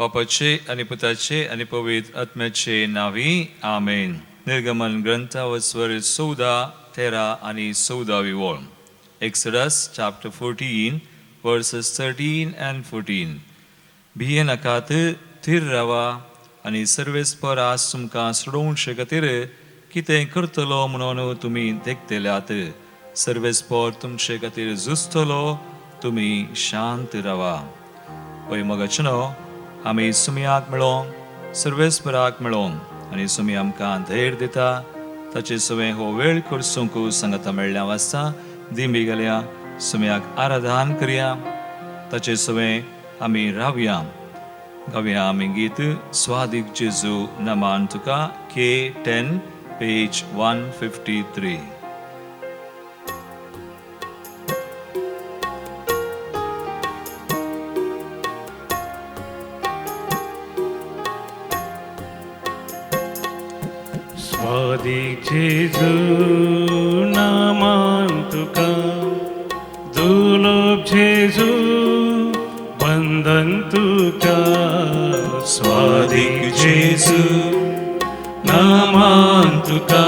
बापाचे आनी पुताचे आनी पवित्र आत्म्याचे नांवी आमेन. निर्गमन ग्रंथा वस्वर 14, 13 आनी 14वी वळ. Exodus chapter 14 verses 13 and 14. भिये नाकात, थीर रावा आनी सर्वेस्पर आज तुमकां सोडोवचे खातीर कितें करतलो म्हणून तुमी देखतल्यात. सर्वेस्पर तुमचे खातीर झुजतलो, तुमी शांत रावा. पळय मोगाचेनो, आमी सुमयाक मेळोंक, सर्वेस्पराक मेळोंक आनी सुमी आमकां धैर्य दिता. ताचे सवें हो वेळ करसूंक सांगता मेळ्ळ्या वास्ता दिंबी घालया, सुमयाक आराधन करया, ताचे सवें आमी रावया. गावया आमी गीत स्वादीक जेजू नमान तुका, K10, page 153. स्वादीक जेजू नामान तुका, दुलोब जेजू वंदन तुका. स्वादीक जेजू नामान तुका,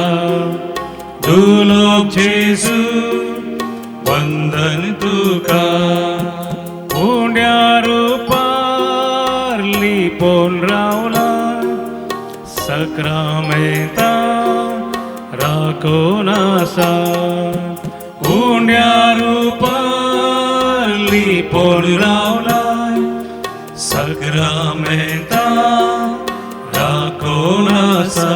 दुलोब जेजू वंदन तुका. उंड्या रुपार लिपोवन रावला, सक्रामेंता राखून आसा. उंड्या रुपार लिपोवन रावला, सक्रामेंता राखून आसा.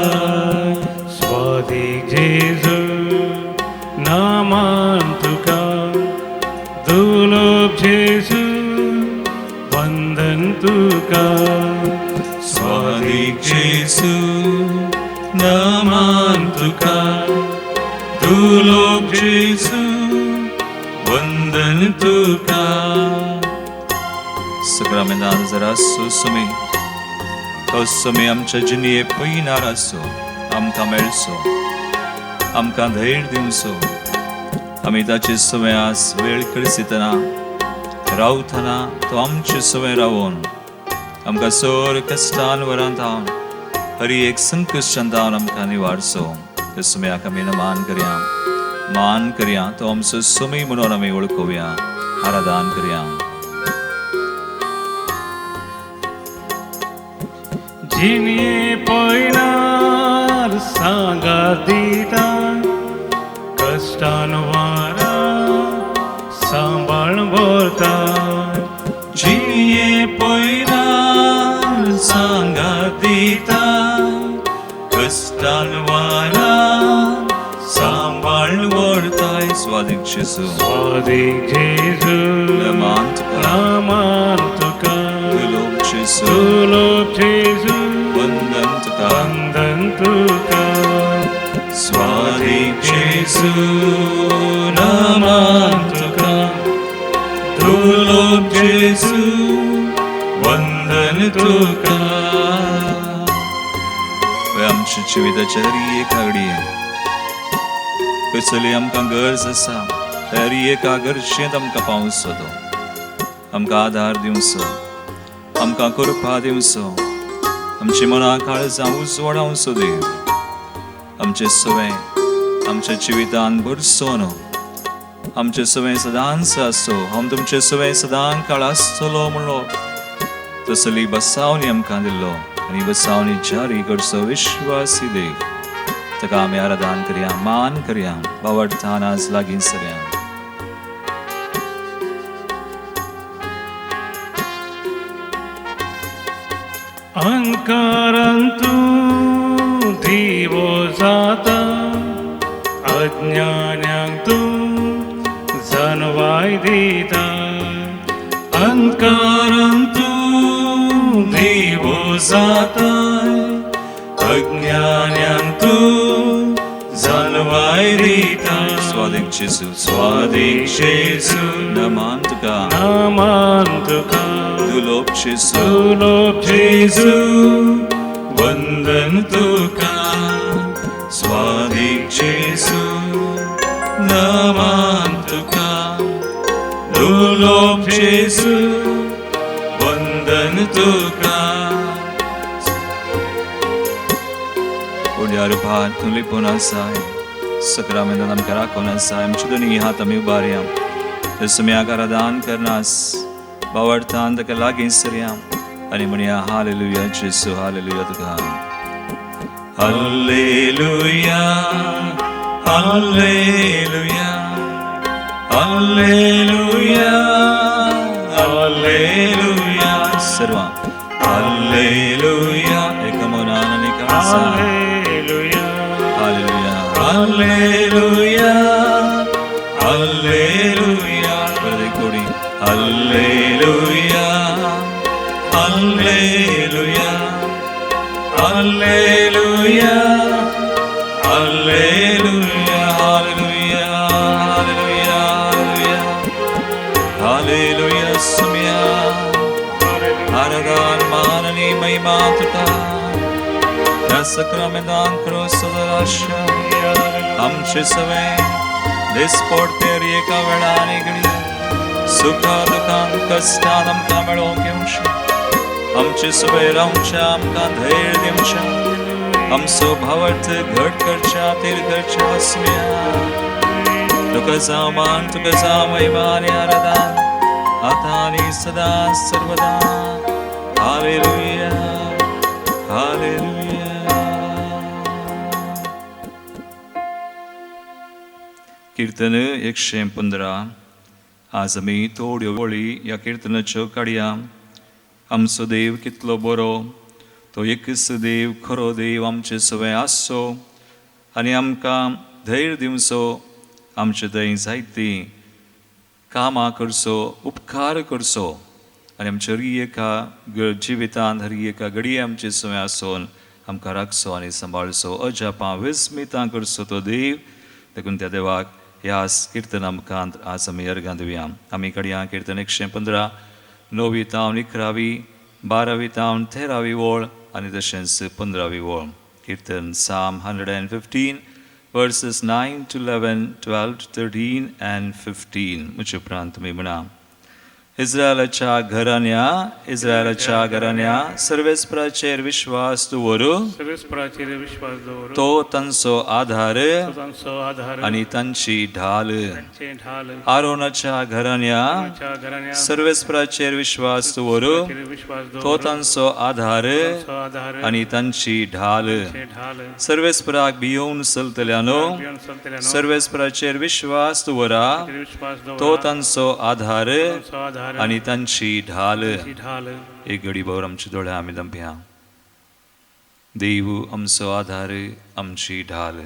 स्वादीक जेजू नामान तुका, दुलोब जेजू वंदन तुका. स्वादीक जेजू नामान तुका, दुलोब जेजू वंदन तुका. सक्रामेंतान जरा आसो सुमी, तो सुमी आमच्या जिणये पयनार आसो, आमकां मेळचो, आमकां धैर्य दिवचो. आमी ताचे सवें आज वेळ कळसितना रावतना तो आमचे सवें रावोन आमकां सर कश्टान वरांत हांव हरी एक संकश्टान धांवन आमकां निवारचो. त्या सुम्याक आमी मान करया, मान करया. तो आमचो सुमी म्हणून आमी वळखुया, आराधन करया. जिणये पयनार सांगात दिता, कश्टान वारा सांबाळ व्हरता. जिणये पयनार सांगात दिता, कश्टान वारा सांबाळ व्हरताय. स्वादीक जेजू स्वादीक जेजू नामान तुका, नामान तुका, दुलोब जेजू दुलोब जेजू वंदन तुका. वंदन तुका. स्वादीक जेजू नामान तुका, दुलोब जेजू वंदन तुका. आमच्या जिविताच्या हरी एका घडये कसली आमकां गरज आसा, हरी एका गरजेंत आमकां पावसो, तो आमकां आदार दिवचो, आमकां कृपा दिवचो, आमची मनां काळजां उजवाडावचो देव. आमचे सवें आमच्या जिवितान भरसो न्हू, आमचे सवें सदांच आसो, हांव तुमचे सवें सदां काळ आसतलो म्हणलो तसली बसावणी आमकां दिल्लो आनी बसावणी जारी करचो विश्वासी देव. ताका आमी आराधन करया, मान करया, बावडतान आज लागीं सरया. अंकारान तूं दिवो जाता, अज्ञान्यांक तूं जानवाय दिता. अंकारान तूं दिवो जाता, अज्ञान्यांक तूं जानवाय दिता. स्वादीक जेजू, स्वादीक जेजू नमान तुका, नामान तुका, दुलोब जेजू, दुलोब जेजू वंदन तुका. स्वादीक जेजू नमान तुका, दुलोब जेजू वंदन तुका. त्या रुपार तूं लिपून आसाय सक्रामेंतान आमकां राखून आसाय आमचे दोनी हात आमी उबारया त्या सुम्याक आराधन करनास बावडतान ताका लागीं सरया आनी म्हणया हालेलुया जेसू हालेलुया तुका. Hallelujah hallelujah hallelujah hallelujah सर्वां हालेलुया एका मनान आनी काळजान. Hallelujah. Hallelujah hallelujah hallelujah परत एक कोडी hallelujah hallelujah hallelujah hallelujah hallelujah hallelujah hallelujah सुम्या आराधन मान आनी महिमा तुका ह्या सक्रामेंतान क्रोस आमचे सवे दिसपडतेर एका वेळा आनी घडये सुखा दुखान कश्टान आमकां मेळोवंक येवचें आमचे सवे रावच्या आमकां धैर्य दिवचें आमचो भावार्थ घट करच्या तीर करच्या आसम्या तुका जावं मान तुका जावं महिमा आनी आराधन आतां आनी सदां सर्वदा. Hallelujah hallelujah. कीर्तन 115. आज आमी थोड्यो वळी ह्या किर्तनाच्यो काडया. आमचो देव कितलो बरो, तो एकच देव खरो देव आमचे सवें आसचो आनी आमकां धैर्य दिवचो, आमचे थंय जायतीं कामां करचो, उपकार करचो आनी आमच्या हर एका जिवितांत हर एका घडये आमचे सवें आसून आमकां राखचो आनी सांबाळचो, अजापां विस्मितां करचो तो देव. देखून त्या देवाक ह्या किर्तना मुखांत आज आमी अर्घां दिवया. आमी काडया किर्तन 115 9वी तावन 11वी 12वी तावन 13वी वळ आनी तशेंच 15वी वळ. कीर्तन Psalm 115 verses 9 to 11, 12 to 13 and 15. म्हजे उपरांत तुमी म्हणा. इस्रायलाच्या घराण्या, इस्रायलाच्या घराण्या, सर्वेस्पराचेर विश्वास दवरू, सर्वेस्पराचेर विश्वास दवरू, तो तांचो आधार तो तांचो आधार आनी तांची ढाल. तांचे ढाल. आरोनाच्या घराण्या, आरोनाच्या घराण्या, सर्वेस्पराचेर विश्वास दवरू, विश्वास तो दवरू, तांचो आधार तांचो आधार आनी तांची ढाल. तांचे ढाल. सर्वेस्पराक भियोवन चलतल्यानो, भियोवन चलतल्यानो, सर्वेस्पराचेर विश्वास दवरा, विश्वास तो दवरा, तांचो आधार तांचो आधार आनी तांची ढाल. तांची ढाल. एक घडी भर आमच्या दोळ्या आमी दंपया. देव आमचो आधार, आमची ढाल.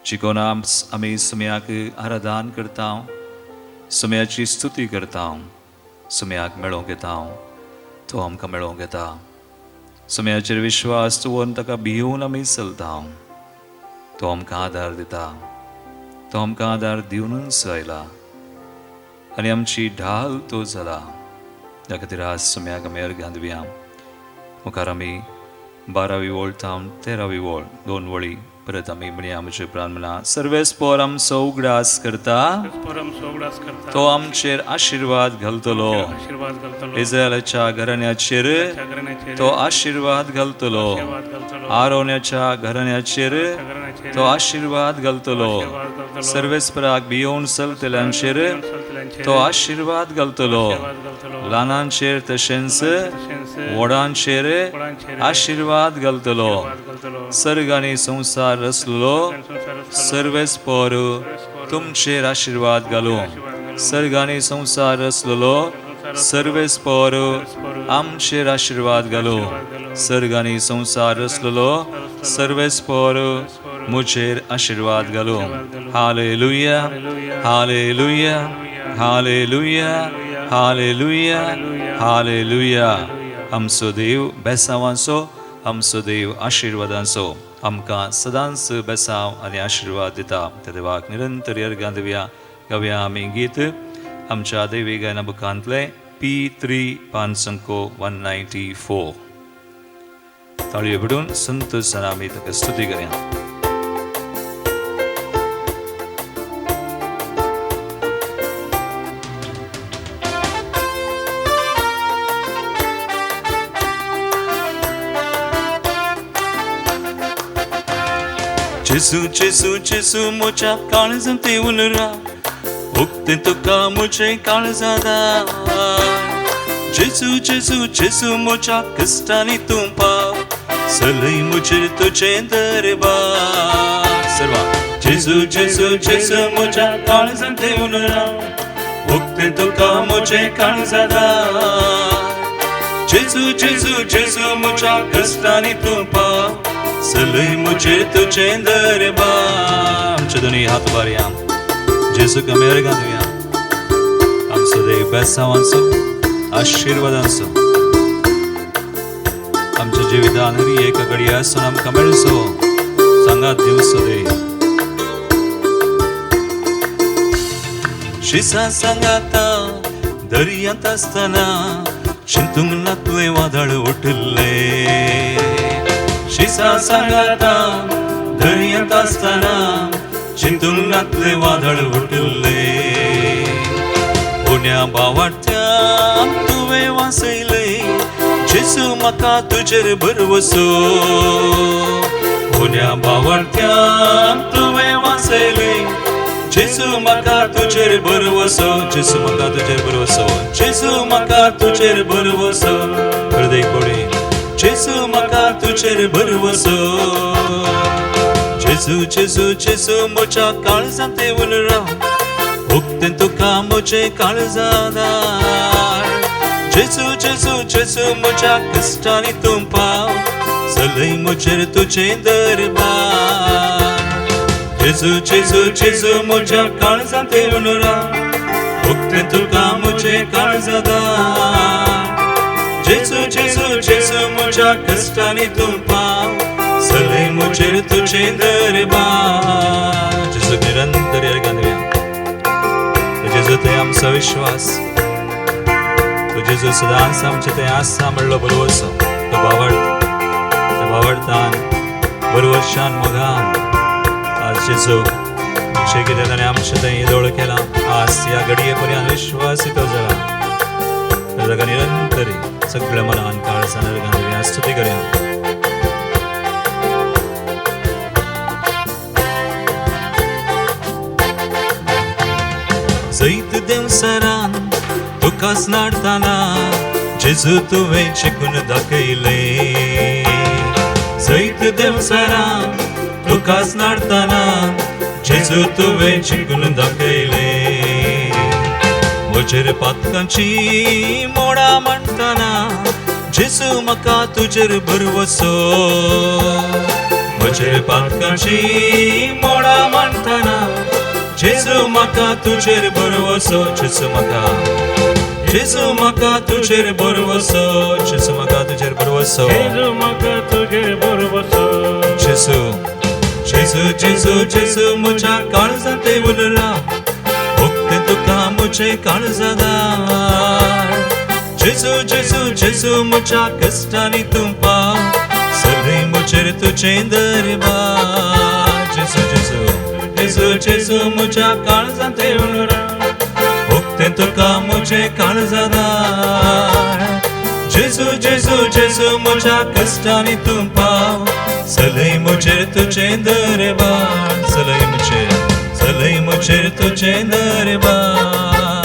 शिकोवन आमी सुम्याक आराधन करता, सुम्याची स्तुती करता, सुम्याक मेळोवंक येता, तो आमकां मेळोवंक येता. सुम्याचेर विश्वास दवरून ताका भियोवन आमी चलता, तो आमकां आदार दिता, तो आमकां आदार दिवनूच आयला आनी आमची ढाल तो जाला. त्या खातीर आज सुम्याक आमी अर्घां दिवया. मुखार आमी 12वी वळ तावन 13वी वळ 2 वळी परत आमी म्हणया. म्हजे उपरांत म्हणा. सर्वेस्पर आमचो उगडास करता, सर्वेस्पर आमचो उगडास करता, तो आमचेर आशिर्वाद घालतलो, आशिर्वाद घालतलो, इस्रायलाच्या घराण्याचेर घराण्याचेर तो आशिर्वाद घालतलो, आशिर्वाद घालतलो, आरोण्याच्या घराण्याचेर घराण्याचेर तो आशिर्वाद घालतलो, आशिर्वाद घालतलो, सर्वेस्पराक भियोवन चलतल्यांचेर चलतल्यांचेर तो आशिर्वाद घालतलो, आशिर्वाद घालतलो, ल्हानांचेर तशेंच तशेंच व्हडांचेर व्हडांचेर आशिर्वाद घालतलो. आशिर्वाद घालतलो. सर्ग आनी संवसार रचलो संवसार रचलो, सर्वेस्पर तुमचेर आशिर्वाद घालूं. सर्ग आनी संवसार रचलो सर्वेस्पर आमचेर आशिर्वाद घालूं. सर्ग आनी संवसार रचलो सर्वेस्पर म्हजेर आशिर्वाद घालूं. Hallelujah hallelujah hallelujah hallelujah hallelujah. आमचो देव बेसावांचो, आमचो देव आशिर्वादांचो, आमकां सदांच बेसांव आनी आशिर्वाद दिता. त्या देवाक निरंतर अर्घां दिवया. गावया आमी गीत आमच्या देवी गायना बुकांतलें P3 5 194. ताळयो पिडून संतोशान आमी ताका स्तुती करया. जेजू जेजू जेजू म्हज्या काळजांत येवन राव, उक्तें तुका म्हजें काळजादार. जेजू जेजू जेजू म्हज्या कश्टांनी तूं पाव, चलय म्हजेर तुजें दरबार. सर्वा जेजू जेजू जेजू म्हज्या काळजांत येवन राव, उक्तें तुका म्हजें काळजादार. जेजू जेजू जेजू म्हज्या कश्टांनी तूं पाव, चलय म्हजेर तुजें दरबार. आमचे दोनूय हात उबारया, जेजूक आमी अर्गां दिवया. आमचो देव बेसांवांचो आशिर्वादांचो आमच्या जिवितान हर एक घडी आसून आमकां मेळचो सांगात दिवचो देव. शिसा सांगाता दर्यांत आसतना चिंतूंक ना तुवें वादळ उठिल्लें. शिसा सांगाता दर्यांत आसतना चिंतूंक ना तुवें वादळ उठिल्लें. उण्या बावाट्यान तुवें वाचयलें, जेजू म्हाका तुजेर भरवसो. उण्या बावाट्यान तुवें वाचयलें, जेजू म्हाका तुजेर भरवसो. जेजू म्हाका तुजेर भरवसो, जेजू म्हाका तुजेर भरवसो. हृदय कोणी जेजू म्हाका तुजेर भरवसो. जेजू जेजू जेजू म्हज्या काळजांत येवन राव, उक्तें तुका म्हजें काळजादार. जेजू जेजू जेजू म्हज्या कश्टांनी तूं पाव, चलय म्हजेर तुजें दरबार. जेजू जेजू जेजू म्हज्या काळजांत येवन राव, उक्तें तुका म्हजें काळजादार. जेजू जेजू जेजू म्हज्या कश्टांनी तूं पाव, चलय म्हजेर तुजें दरबार. जेजूक निरंतर अर्गां दिवया. जेजू थंय आमचो विश्वास, तो जेजू सदांच आमचे थंय आसा म्हणलो भरवसो. तो बावड, त्या बावडतान भरवशान मोगान आज जेजू आमचें कितें ताणें आमचें थंय येदोळ केलां, आज ह्या घडये पर्यंत विश्वास येतो जाला. ताका निरंतर सगळ्या मनान काळजान अर्गां दिवया, स्तुती करया. जैत देंवसरान तुकाच नाडतना जेजू तुवें शिकून दाखयलें. जैत देंवसरान तुकाच नाडतना जेजू तुवें शिकून दाखयलें. म्हजेर पातकांची मोडां मांडटना जेजू म्हाका तुजेर भरवसो. म्हजेर पातकांची मोडां मांडटना जेजू म्हाका तुजेर भरवसो. जेजू म्हाका, जेजू म्हाका तुजेर भरवसो. जेजू म्हाका तुजेर भरवसो, जेजू म्हाका तुजेर भरवसो. जेजू जेजू जेजू जेजू म्हज्या काळजांत येवन राव, उक्तें तुका म्हजें काळजादार. जेजू जेजू जेजू म्हज्या कश्टांनी तूं पाव, चलय म्हजेर तुजें दरबार. जेजू जेजू जेजू जेजू म्हज्या काळजांत येवन राव, उक्तें तुका म्हजें काळजादार. जेजू जेजू जेजू म्हज्या कश्टांनी तूं पाव, चलय म्हजेर तुजें दरबार. चलय म्हजेर, चलय म्हजेर तुजें दरबार.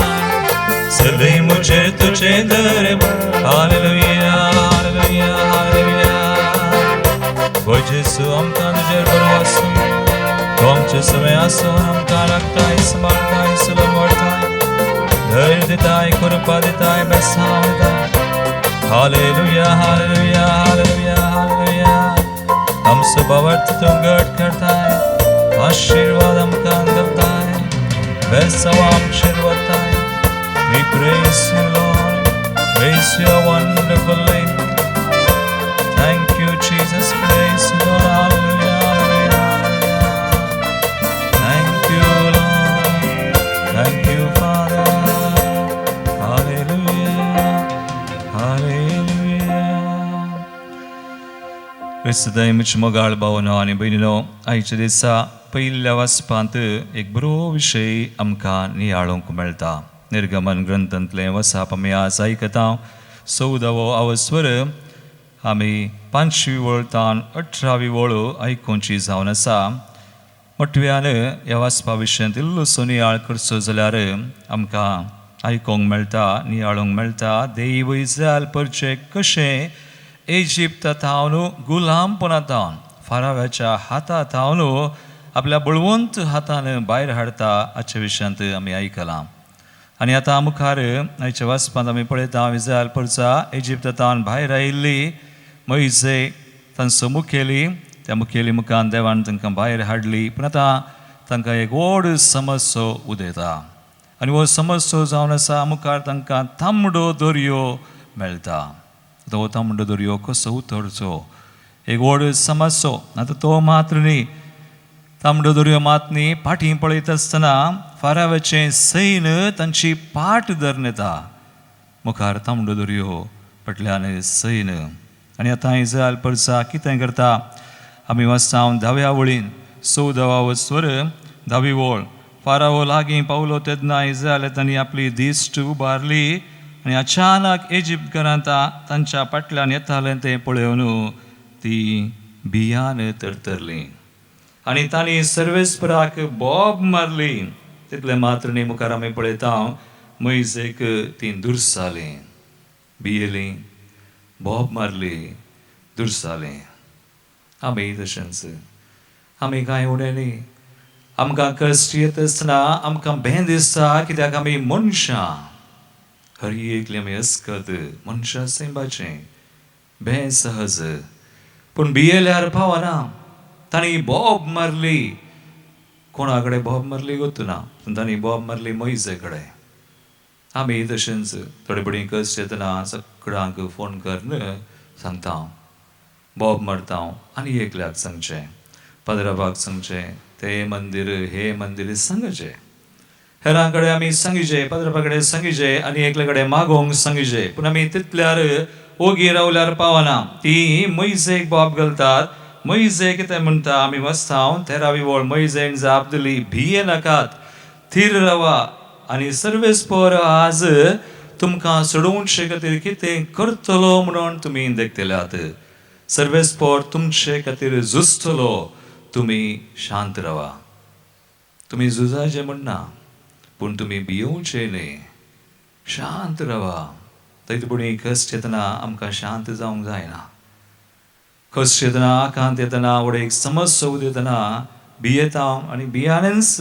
चलय म्हजेर तुजें दरबार. Hallelujah hallelujah hallelujah. ओ जेजू आमकां तुजेर भरवसो, तूं आमचे समें आसून आमकां राखताय, सांबाळटाय, चलोवन व्हरताय, धैर्य दिताय, कृपा दिताय, बेसांव दिताय. Hallelujah hallelujah hallelujah hallelujah. आमचो बावट तूं घट करताय, आशिर्वाद आमकां घालताय, बेसांव आमचेर वताय. We praise you, Lord. Praise your wonderful name. Thank you, Jesus. Praise you, Lord. Hallelujah, hallelujah, hallelujah. Thank you, Lord. Thank you, Father. Hallelujah, hallelujah. क्रिस्तदय म्हजी मोगाळ भावनो आनी भयणीनो, आयच्या दिसा पयल्या वाचपांत एक बरो विशय आमकां नियाळूंक मेळटा. निर्गमन ग्रंथांतलें वसाप आमी आज आयकता. 14वो अवस्वर आमी 5वी वळ तान 18वी वळ आयकुची जावन आसा. मोटव्यान ह्या वाचपा विशयांत इल्लोसो नियाळ करचो जाल्यार आमकां आयकोंक मेळटा, नियाळूंक मेळटा देव इस्रायल परचे कशें इजिप्ता थावन, गुलामपणा थावन, फाराव्याच्या हाता थावन आपल्या बळवंत हातान भायर हाडटा हाचे विशयांत आमी आयकलां. आनी आतां मुखार आयच्या वाचपांत आमी पळयता इस्रायल परचा इजिप्ता थावन भायर आयिल्ली मोयजे तांचो मुखेली, त्या मुखेली मुखान देवान तांकां भायर हाडली. पूण आतां तांकां एक व्हड समस्यो उदयता आनी हो समस्यो जावन आसा मुखार तांकां तांबडो दर्यो मेळटा. आतां हो तांबडो दर्यो कसो उतरचो, एक व्हड समस्यो. आतां तो मात्र न्ही, तांबडो दर्यो मात न्ही, फाटीं पळयता आसतना फाराव्याचें सैन तांची पाट धरून येता. मुखार तांबडो दर्यो, फाटल्यान सैन. आनी आतां इस्रायल परसा कितें करता आमी वाचता धाव्या वळीन, 14वा वस्वर धावी वळ. फारावो लागीं पावलो तेन्ना इस्रायल तांणी आपली दिश्ट उबारली आनी अचानक इजिप्तकारां तांच्या फाटल्यान येतालें तें पळोवन ती भियान तरतरली आनी तांणी सर्वेस्पराक बोब मारली. तितलें मात्र न्ही, मुखार आमी पळयता मोयजेक ती दुर्सालीं, भियेलीं, बोब मारली, दुर्सालीं. आमी तशेंच, आमी कांय उणें न्ही. आमकां कश्ट येत आसतना आमकां भें दिसता, कित्याक आमी मनशां. हर एकली आमी अस्कत मनशां सैमाचें भें सहज, पूण भियेल्यार पावना. तांणी बोब मारली. कोणा कडेन बोब मारली गोत्तू ना, पूण तांणी बोब मारली मोयजे कडेन. आमी तशेंच थोडे पडी कश्ट येतना सगळ्यांक फोन करून सांगता, बोब मारता आनी एकल्याक सांगचें, पाद्राबाक सांगचें, ते मंदीर हे मंदीर सांगचें, हेरां कडेन आमी सांगचे, पाद्राबा कडेन सांगचे आनी एकल्या कडेन मागोवंक सांगचे. पूण आमी तितल्यार ओगी रावल्यार पावना. ती मोयजेक बोब घालतात. मोयजे कितें म्हणटा आमी वाचता 13वी वळ. मोयजेन जाप दिली, भिये नाकात, थीर रावा आनी सर्वेस्पर आज तुमकां सोडोवचे खातीर कितें करतलो म्हणून तुमी देखतल्यात. सर्वेस्पर तुमचे खातीर झुजतलो, तुमी शांत रावा. तुमी झुजाचें म्हणना, पूण तुमी भियोवचे न्ही, शांत रावा. थंय पुणी कश्ट येतना आमकां शांत जावंक जायना. कश्ट येतना, आकांत येतना, व्हड एक समस्या येतना भियेता आनी भियानच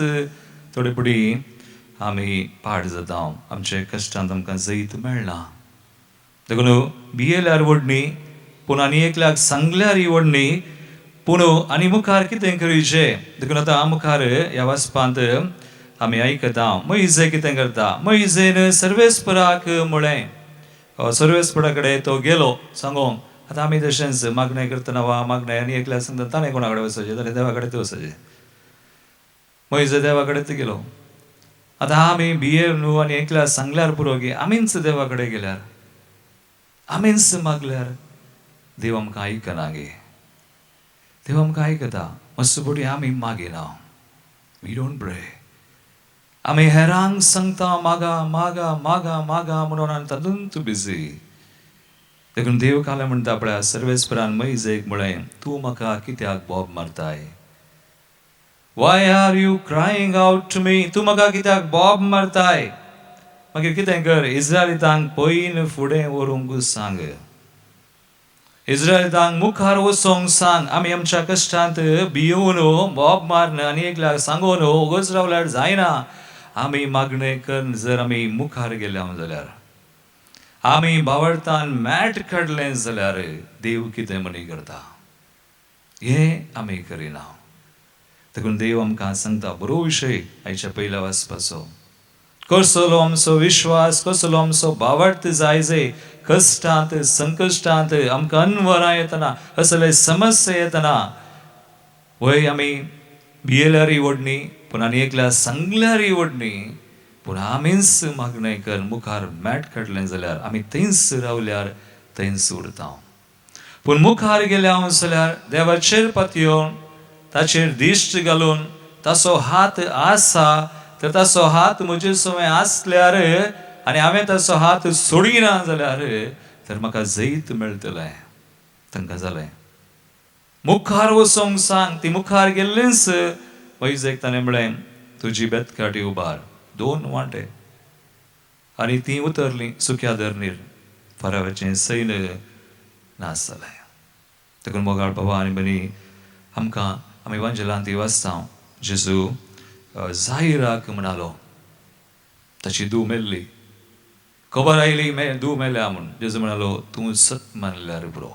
थोडे फुडें आमी पाड जाता. आमचे कश्टांत आमकां जैत मेळना. देखून भियेल्यार व्हड न्ही, पूण आनी एकल्याक सांगल्यार व्हड न्ही, पूण आनी मुखार कितें करूचें. देखून आतां मुखार ह्या वाचपांत आमी आयकता मोयजे कितें करता. मोयजेन सर्वेस्पराक म्हळें, सर्वेस्परा कडेन तो गेलो सांगोंक. आतां आमी तशेंच मागणें करतना वा मागणें आनी एकल्याक सांगता, ताणें कोणा कडेन वचचें, ताणें देवा कडेन वचचें. मोयजे देवा कडेन गेलो. आतां आमी भिये न्हू आनी एकल्याक सांगल्यार पुरो की आमीच देवा कडेन गेल्यार, आमीच मागल्यार देव आमकां आयकना गे. देव आमकां आयकता, मस्त पटी आमी मागिना. We don't pray. आमी हेरांक सांगता मागा मागा मागा मागा म्हणून आनी तातूंत बिजी. देखून देव काल म्हणटा पळया, सर्वेस्परान मोयजेक म्हळें, तूं म्हाका कित्याक बोब मारताय? Why are you crying out to me? तूं म्हाका कित्याक बोब मारताय? मागीर कितें कर, इस्रायलितांक पयन फुडें व्हरूंक सांग, इस्रायलितांक मुखार वचोंक सांग. आमी आमच्या कश्टांत भियोवन बोब मारन आनी एकल्याक सांगून ओगोच रावल्यार जायना. आमी मागणें करून जर आमी मुखार गेल्या जाल्यार, आमी भावार्थान मॅट काडलें जाल्यार देव कितें म्हणी करता, हें आमी करिना. देखून देव आमकां सांगता बरो विशय आयच्या पयल्या वाचपाचो, कसलो आमचो विश्वास, कसलो आमचो भावार्थ जाय जे कश्टांत संकश्टांत आमकां अनवरां येतना, असले समस्या येतना वय आमी भियेल्यारय व्हड न्ही, पूण आनी एकल्या सांगल्यारय व्हड न्ही, पूण आमीच मागणें कर मुखार मॅट काडलें जाल्यार, आमी थंयच रावल्यार थंयच उरता. पूण मुखार गेल्या हांव जाल्यार देवाचेर पातयेवन, ताचेर दिश्ट घालून, ताचो हात आसा तर ताचो हात म्हजे सवें आसल्यार आनी हांवें ताचो हात सोडिना जाल्यार तर म्हाका जैत मेळटलें. तांकां जालें, मुखार वचोंक सांग. ती मुखार गेल्लींच. मोयजेक ताणें म्हळें तुजी बेतकाठी उबार, 2 वांटे, आनी ती उतरली सुक्या धरणीर. फारावाचें सैन्य नाश जालें. देखून मोगाळ बाबा आनी भयणी, आमकां आमी वांजेलांत ती वाचता, जेजू जाहिराक म्हणालो, ताची धूव मेल्ली, खबर आयली धूव मेल्या म्हूण. जेजू म्हणालो तूं सत मानल्यार पुरो.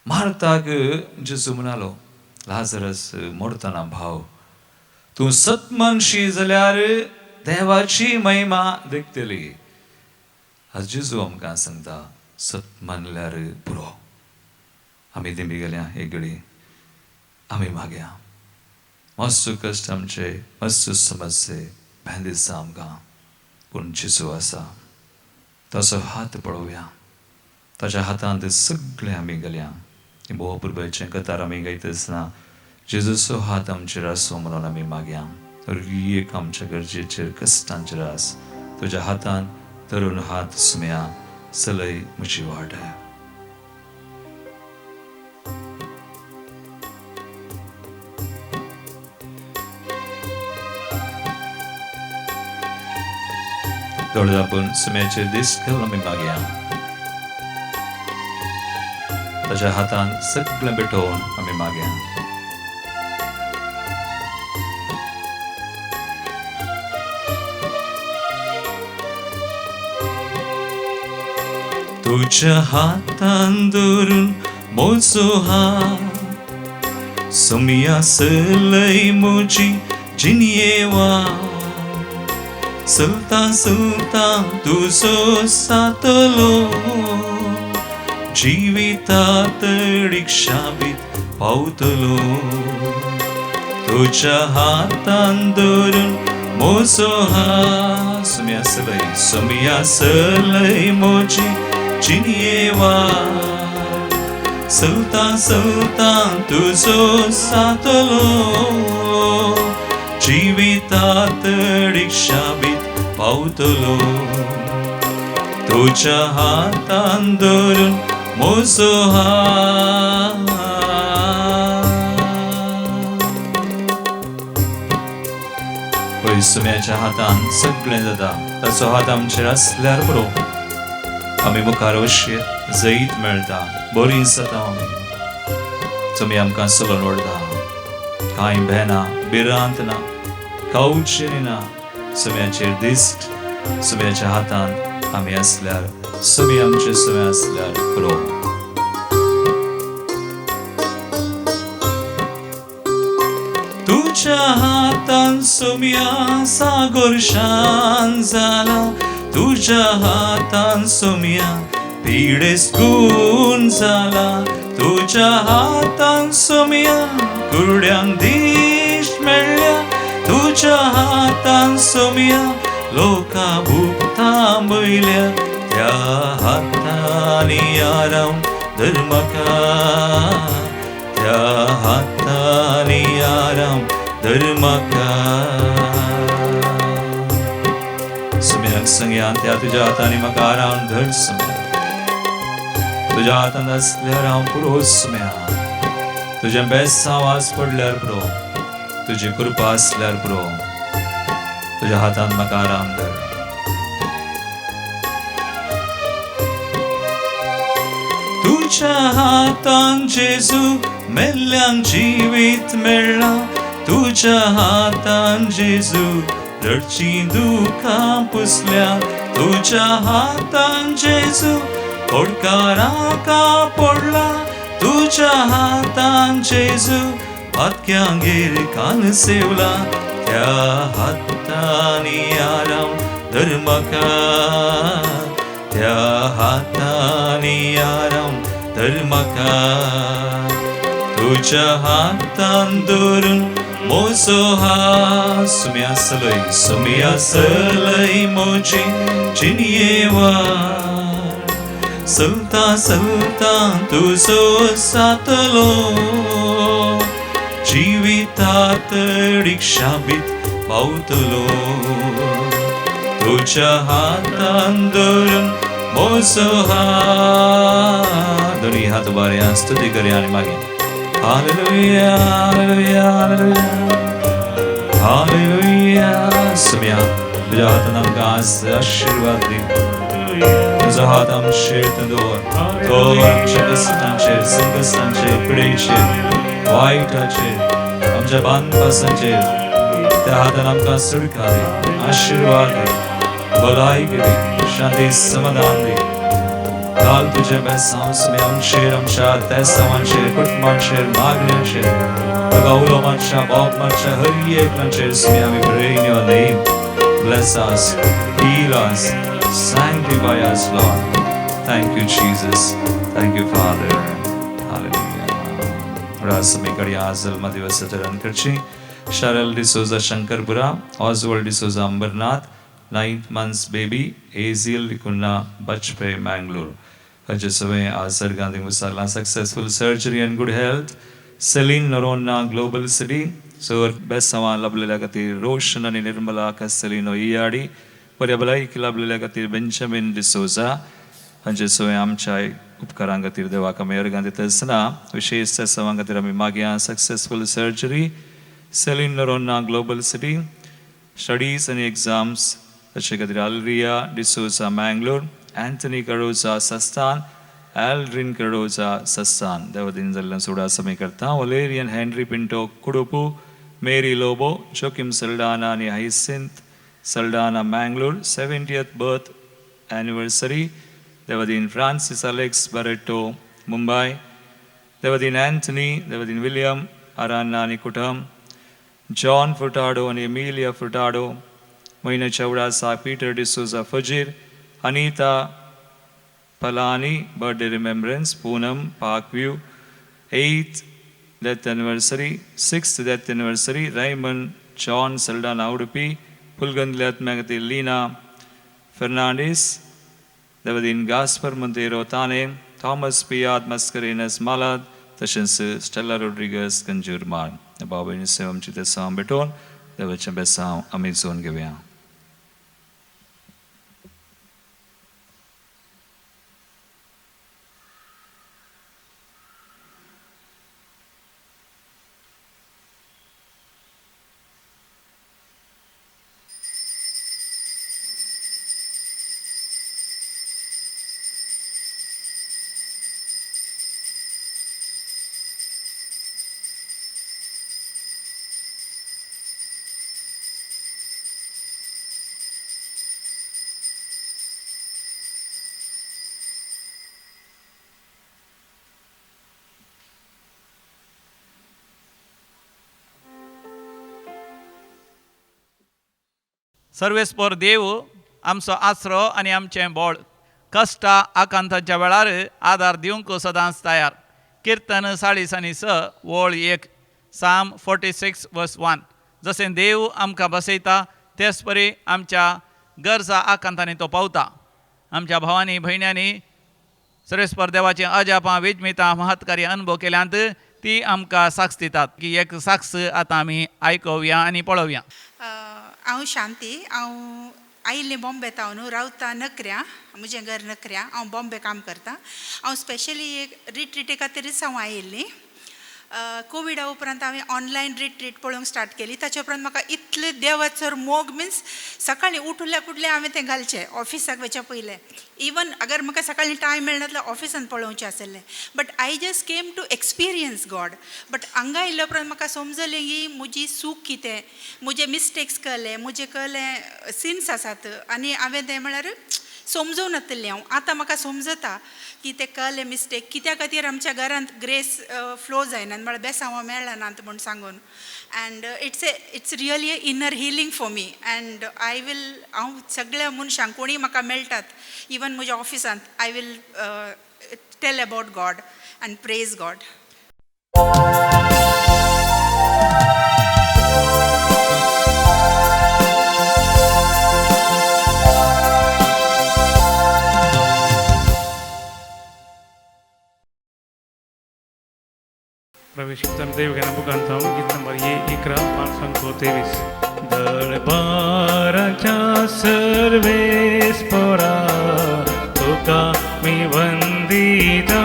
मार्ताक जेजू म्हणालो लाजरस मरतना भाव, तूं सत मानशी जाल्यार देवाची महिमा देखतली. आज जेजू आमकां सांगता सत मानल्यार पुरो. आमी दिंबी गेल्या एक घडी आमी मागया, मस्त कश्ट आमचे, मस्त समस्ये भें दिसता आमकां, पूण जेजू आसा, ताचो हात पळोवया, ताच्या हातांत सगळें आमी गेल्या. भोव पुरबायचें कतार आमी गायता आसतना जेजूचो हात आमचेर आसूं म्हणून आमी मागया. एक आमच्या गरजेचेर कश्टांचेर आस, तुज्या हातान धरून हात सुमया, चलय म्हजी वाट. दोळे धांपून सुम्याचेर दीस घालून आमी मागया, ताच्या हातान सगळें भेटोवन आमी मागया. तुज्या हातान धरून म्हजो हात, सुमया चलय म्हजी जिणये वाट, चलता चलता तुजो सातलो, जिवितात रिक्षाबीत पावतलो. तुज्या हातान धरून म्हजो हात, सुमया चलय, सुमया चलय म्हजी जिणये वाट, चलता चलता तुजो सातलो, जिवितात रिक्षाबीत पावतलो. तुज्या हातान धरून म्हजो हात. पळय सुम्याच्या हातान सगळें जाता, ताचो हात आमचेर आसल्यार पुरो, आमी मुखार अशें जैत मेळटा, बरी जाता आमी. तुमी आमकां चलोवन व्हरता, कांय भेना भिरांत ना, कावचें ना. सुम्याचेर दिश्ट, सुम्याच्या हातान आमी आसल्यार, सुमी आमचे सुमे आसल्यार पुरो. तुज्या हातान सुम्या सागर शांत जाला, तुज्या हातान सुम्या पिडेस गुण जाला, तुज्या हातान सुम्या कुड्यांक दीश मेळ्ळ्या, तुज्या हातान सुम्या लोका भूक थांबयल्या, त्या हातांनी आराम धर म्हाका, त्या हातांनी आराम धर म्हाका. सुम्याक सांगया, त्या तुज्या हातांनी म्हाका आराम धर सुम्या, तुज्या हातांत आसल्यार हांव पुरो सुम्या, तुजें बेसांव आज पडल्यार पुरो, तुजी कृपा आसल्यार पुरो, तुज्या हातांत म्हाका आराम धर. तुज्या हातान जेजू मेल्ल्यांक जिवीत मेळ्ळां, तुज्या हातान जेजू रडचीं दुखां पुसल्या, तुज्या हातान जेजू खोडकारांक पडला, तुज्या हातान जेजू पातक्यांगेर कान सेवला, त्या हातांनी आराम धर म्हाका, त्या हातांनी आराम धर म्हाका. तुज्या हातान धरून म्हजो हात, सुमया चलय, सुमया चलय म्हजी जिणये वाट, चलता चलता तुजो सातलो, जिवितात रिक्षाबीत पावतलो. तुज्या हातान धरून म्हजो हात, दोनी हात उबारया, स्तुती करया आनी मागीर Hallelujah, hallelujah, hallelujah, hallelujah. सुम्या तुज्या हातान आमकां आज आशिर्वाद दी. तुजो हात आमचेर तूं दवर. तो आमच्या कश्टांचेर, संकश्टांचेर, पिडेचेर, वायटाचेर, आमच्या बांदपासांचेर त्या हातान आमकां सुटका दी, आशिर्वाद दी, भलायकी दी, शांती समाधान दी. घाल तुजें बेसांव सुमी आमचेर, आमच्या तेसांवांचेर, कुटुंबांचेर, मागण्यांचेर, तुका उलो मातशा, बोब मातशा, हर एकल्याचेर सुमी आमी pray in your name. Bless us, heal us, sanctify us, Lord. Thank you, Jesus. Thank you, Father. Hallelujah. रासमीकडे आज जल्मदिवस आचरण करची Cheryl D'Souza Shankarpura, Oswald D'Souza Ambernath, 9th months baby Aziel D'Cunha, Bajpe, Mangalore. हाचे सगळे आज सर्गांत विसरला. Successful surgery and good health Celine Noronha, Global City. Sir बेसांवां लाभलेल्या खातीर रोशन आनी निर्मला कसेलिनो इयाडी. बऱ्या भलायकी लाभलेल्या खातीर बेंजामीन डिसोजा. हांचे सगळे आमच्या उपकारां खातीर देवाक आमी अर्गां दिता आसतना विशेश सेवां खातीर आमी मागया. Successful surgery Celine Noronha, Global City. Studies आनी एग्जाम्स ताचे खातीर अल्रिया डिसोजा, मँगलोर, अँथनी कडोजा, सस्तान, एल्ड्रीन कडोजा, सस्तान. देवदीन जाल्ल्यान सोडा आमी करता. वलेरियन हेनरी पिंटो, कुडुपू, मेरी लोबो, जोकिम सल्डाना आनी Hyacinth Saldanha, Mangalore, 70th birth anniversary. देवदीन Francis Alex Barreto, Mumbai. देवदीन Anthony, देवदीन William Aranha आनी कुटुंब, जॉन फुटाडो आनी एमिलिया फुटाडो. म्हयन्याच्या उडासा Peter D'Souza, Fajir, Anita Palani, birthday remembrance, Poonam, Park View, 8th death anniversary, 6th death anniversary, Raymond John Saldana, Udupi, पुलगंदले आत्म्या लीना फर्नांडीस. देवदीन गास्पर मोंतेरो, ताने, थॉमस पियाद मस्करेनस, मालाद, तशेंच स्टेला रोड्रिगस, कंजूरमार. बाबा सेवा आमची तेसांव भेटोवन देवाचें बेसांव आमी जोन घेवया. सर्वेस्पोर देव आमचो आसरो आनी आमचें बळ, कश्टा आकांताच्या वेळार आदार दिवंक सदांच तयार. किर्तन 46:1, Psalm 46:1. जशें देव आमकां बसयता तेच परी आमच्या गरजा आकांतांनी तो पावता. आमच्या भावांनी भयण्यांनी सर्वेस्पर देवाचीं अजापां विजमितां महत्कारी अनुभव केल्यांत, ती आमकां साक्ष दितात की एक साक्ष आतां आमी आयकोवया आनी पळोवया. हांव शांती, हांव आयिल्लें बॉम्बे तावन, रावता नकऱ्या, म्हजें घर नकऱ्या. हांव बॉम्बे काम करता. हांव स्पेशली एक रिट्रीटे खातीरच हांव आयिल्लीं. कोविडा उपरांत हांवें ऑनलायन रिट्रीट पळोवंक स्टार्ट केली. ताचे उपरांत म्हाका इतलें देवाचो मोग, मिन्स सकाळीं उठल्या कुठलें हांवें तें घालचें ऑफिसाक वचच्या पयलें. इवन अगर म्हाका सकाळीं टायम मेळना जाल्यार ऑफिसान पळोवचें आसलें, but I just came to experience God. But हांगा आयिल्ल्या उपरांत म्हाका समजलें की म्हजी चूक कितें, म्हजे मिस्टेक्स कळ्ळे, म्हजे कळ्ळे सिन्स आसात आनी हांवें तें म्हळ्यार समजूं नातिल्लें हांव. आतां म्हाका समजता की ते कळ्ळे मिस्टेक कित्या खातीर आमच्या घरांत ग्रेस फ्लो जायना, म्हळ्यार बेसांवां मेळनात म्हूण सांगून. And it's really a inner healing for me and I will, हांव सगळ्या मनशांक कोणीय म्हाका मेळटात, इवन म्हज्या ऑफिसांत, I will tell about God and praise God. प्रवेश देवघेना बुकांत गीत नंबर ये 11 523. दरबाराच्या सर्वेस्पोरा तुका मी वंदिता,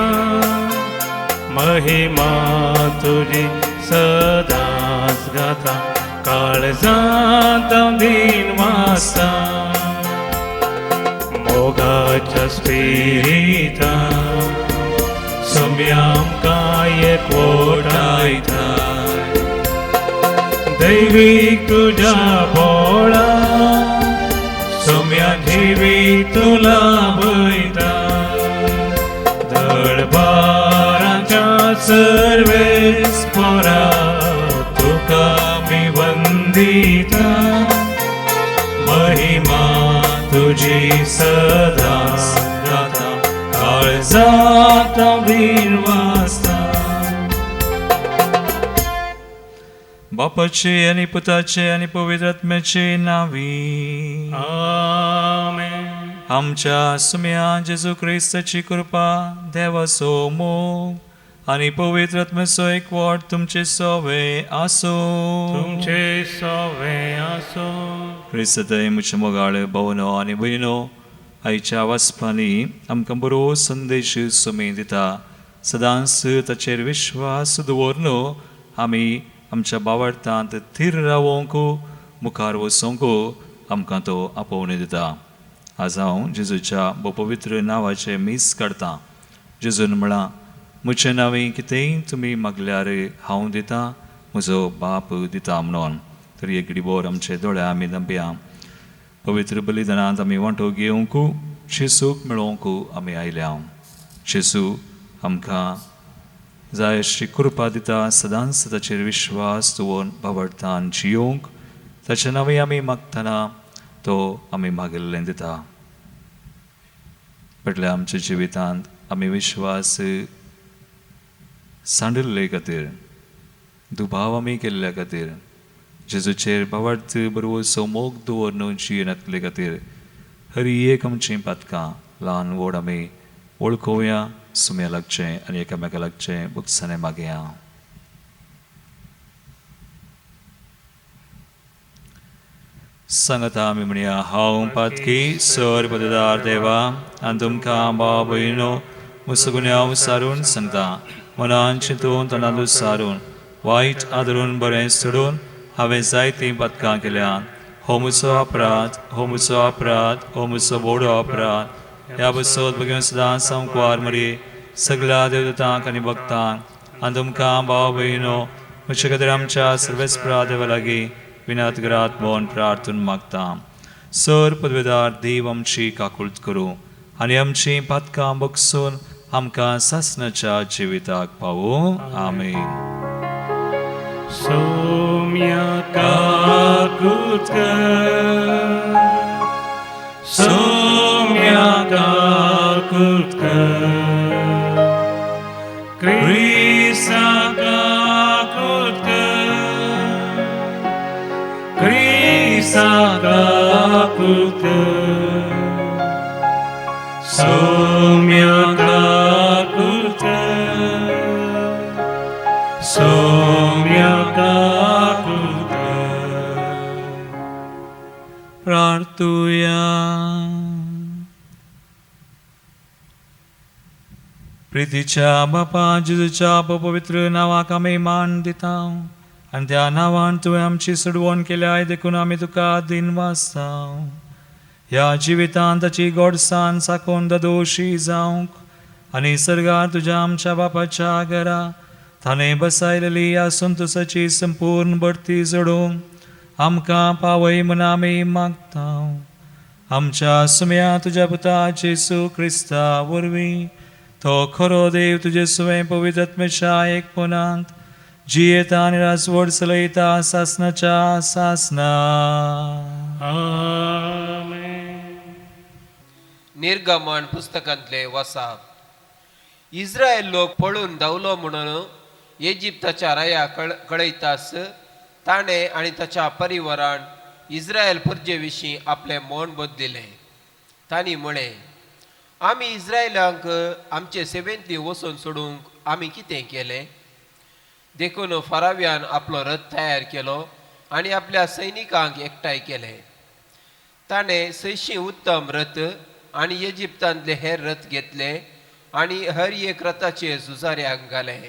महिमा तुजी सदांच गाता काळजांत हांव दीन वासता मोगाच्या स्पिरिता सोम्या आमकां एकवटायता दैवीक तुज्या बोळा सोम्या जिवीत तुला वयता दळबाराच्या सर्वेस पोरा तुका मी वंदिता महिमा तुझी सदा गाता काळजात हांव दीन वासता. बापाचे आनी पुताचे आनी पवित्र आत्म्याचे नांवी. आमेन. आमच्या सुम्या जेजू क्रिस्ताची कृपा, देवाचो मोग आनी पवित्र आत्म्याचो एकवट तुमचे सोवे आसूं. तुमचे सोवे आसो. क्रिस्तय म्हज्या मोगाळ भवनो आनी भयणो, आयच्या वाचपांनी आमकां बरो संदेश सुमी दिता. सदांच ताचेर विश्वास दवरून आमी आमच्या बावडतांत थीर रावोंक, मुखार वचोंक आमकां तो आपोवणी दिता. आज हांव जेजूच्या भोपवित्र नांवाचें मीस काडटां. जेजून म्हळां, म्हजें नांवी कितेंय तुमी मागल्यार हांव दितां, म्हजो बाप दिता म्हणून. तर एक घडीभर आमचे दोळे आमी दंपया. पवित्र बलिदानांत आमी वांटो घेवंक, जेजूक मेळोवंक आमी आयल्या. जेजू आमकां जाय अशी कृपा दिता. सदांच ताचेर विश्वास दवरून बावडतान जियोवंक ताचें नांवय आमी मागतना तो आमी मागिल्लें दिता. म्हटल्यार आमच्या जिवितांत आमी विश्वास सांडिल्ले खातीर, दुबाव आमी केल्ल्या खातीर, जेजूचेर बावडत बरोबर मोग दवरून जियेनातले खातीर हर एक आमचीं पातकां ल्हान व्हड आमी वळखोवया, सुम्या लागचें आनी एकामेका लागचें बुकसाणें मागया. सांगता आमी म्हणया, हांव पातकी सर पददार देवा आनी तुमकां भाव भयणो म्हजो गुन्यांव सारून सांगता. मनान चिंतून तणांत सारून वायट आदरून बरें सोडून हांवें जायतीं पातकां केल्यात. हो म्हजो अपराध, हो म्हजो अपराध, हो म्हजो व्हडो अपराध. ह्या बसत भगीन सदां सामकुवार मरी सगळ्या देवदूतांक आनी भक्तांक आनी तुमकां भाव भयणो म्हजे खातीर आमच्या सर्वेस्परा देवा लागीं विनात घरात म्हूण प्रार्थून मागता. सर पदवेदार देव आमची काकुळट करूं आनी आमचीं पातकां बगसून आमकां सासणाच्या जिविताक पावूं. आमेन. सोम्या काकूत कर, सोम्या काकूत कर, क्रिस्ता काकूत कर, क्रिस्ता काकूत कर, सोम्या काकूत कर, सोम्या काकूत कर. प्रार्थुया. प्रितीच्या बापा जेजूच्या पवित्र नांवाक आमी मान दिता आनी त्या नांवान तुवें आमची सोडवण केल्या देखून आमी तुका दिन वाचता. ह्या जिवितांत ताची गोडसान साकोन दोशी जावंक आनी सर्गार तुज्या आमच्या बापाच्या घरा ताणें बसायलेली ह्या संतोसाची संपूर्ण बढती जोडूंक आमकां पावय म्हूण आमी मागता. आमच्या सुम्या तुज्या पुता जेजू क्रिस्ता वरवीं, तो खरो देव तुजे सुवें पवित्र आत्म्याच्या एकपणांत जियेता आनी राजवट चलयता सासनाच्या सासना. आमेन. निर्गमन पुस्तकांतले वसाप. इस्रायल लोक पळून धांवलो म्हणून इजिप्ताच्या राया कळयतास ताणें आनी ताच्या परिवारान इस्रायल परजे विशीं आपलें मन बदलिलें. तांणी म्हळें, आमी इस्रायलांक आमचे सेवेंतली वचून सोडूंक आमी कितें केलें? देखून फाराव्यान आपलो रथ तयार केलो आनी आपल्या सैनिकांक एकठांय केले. ताणें 600 उत्तम रथ आनी इजिप्तांतले हेर रथ घेतले आनी हर एक रथाचे झुजाऱ्यांक घाले.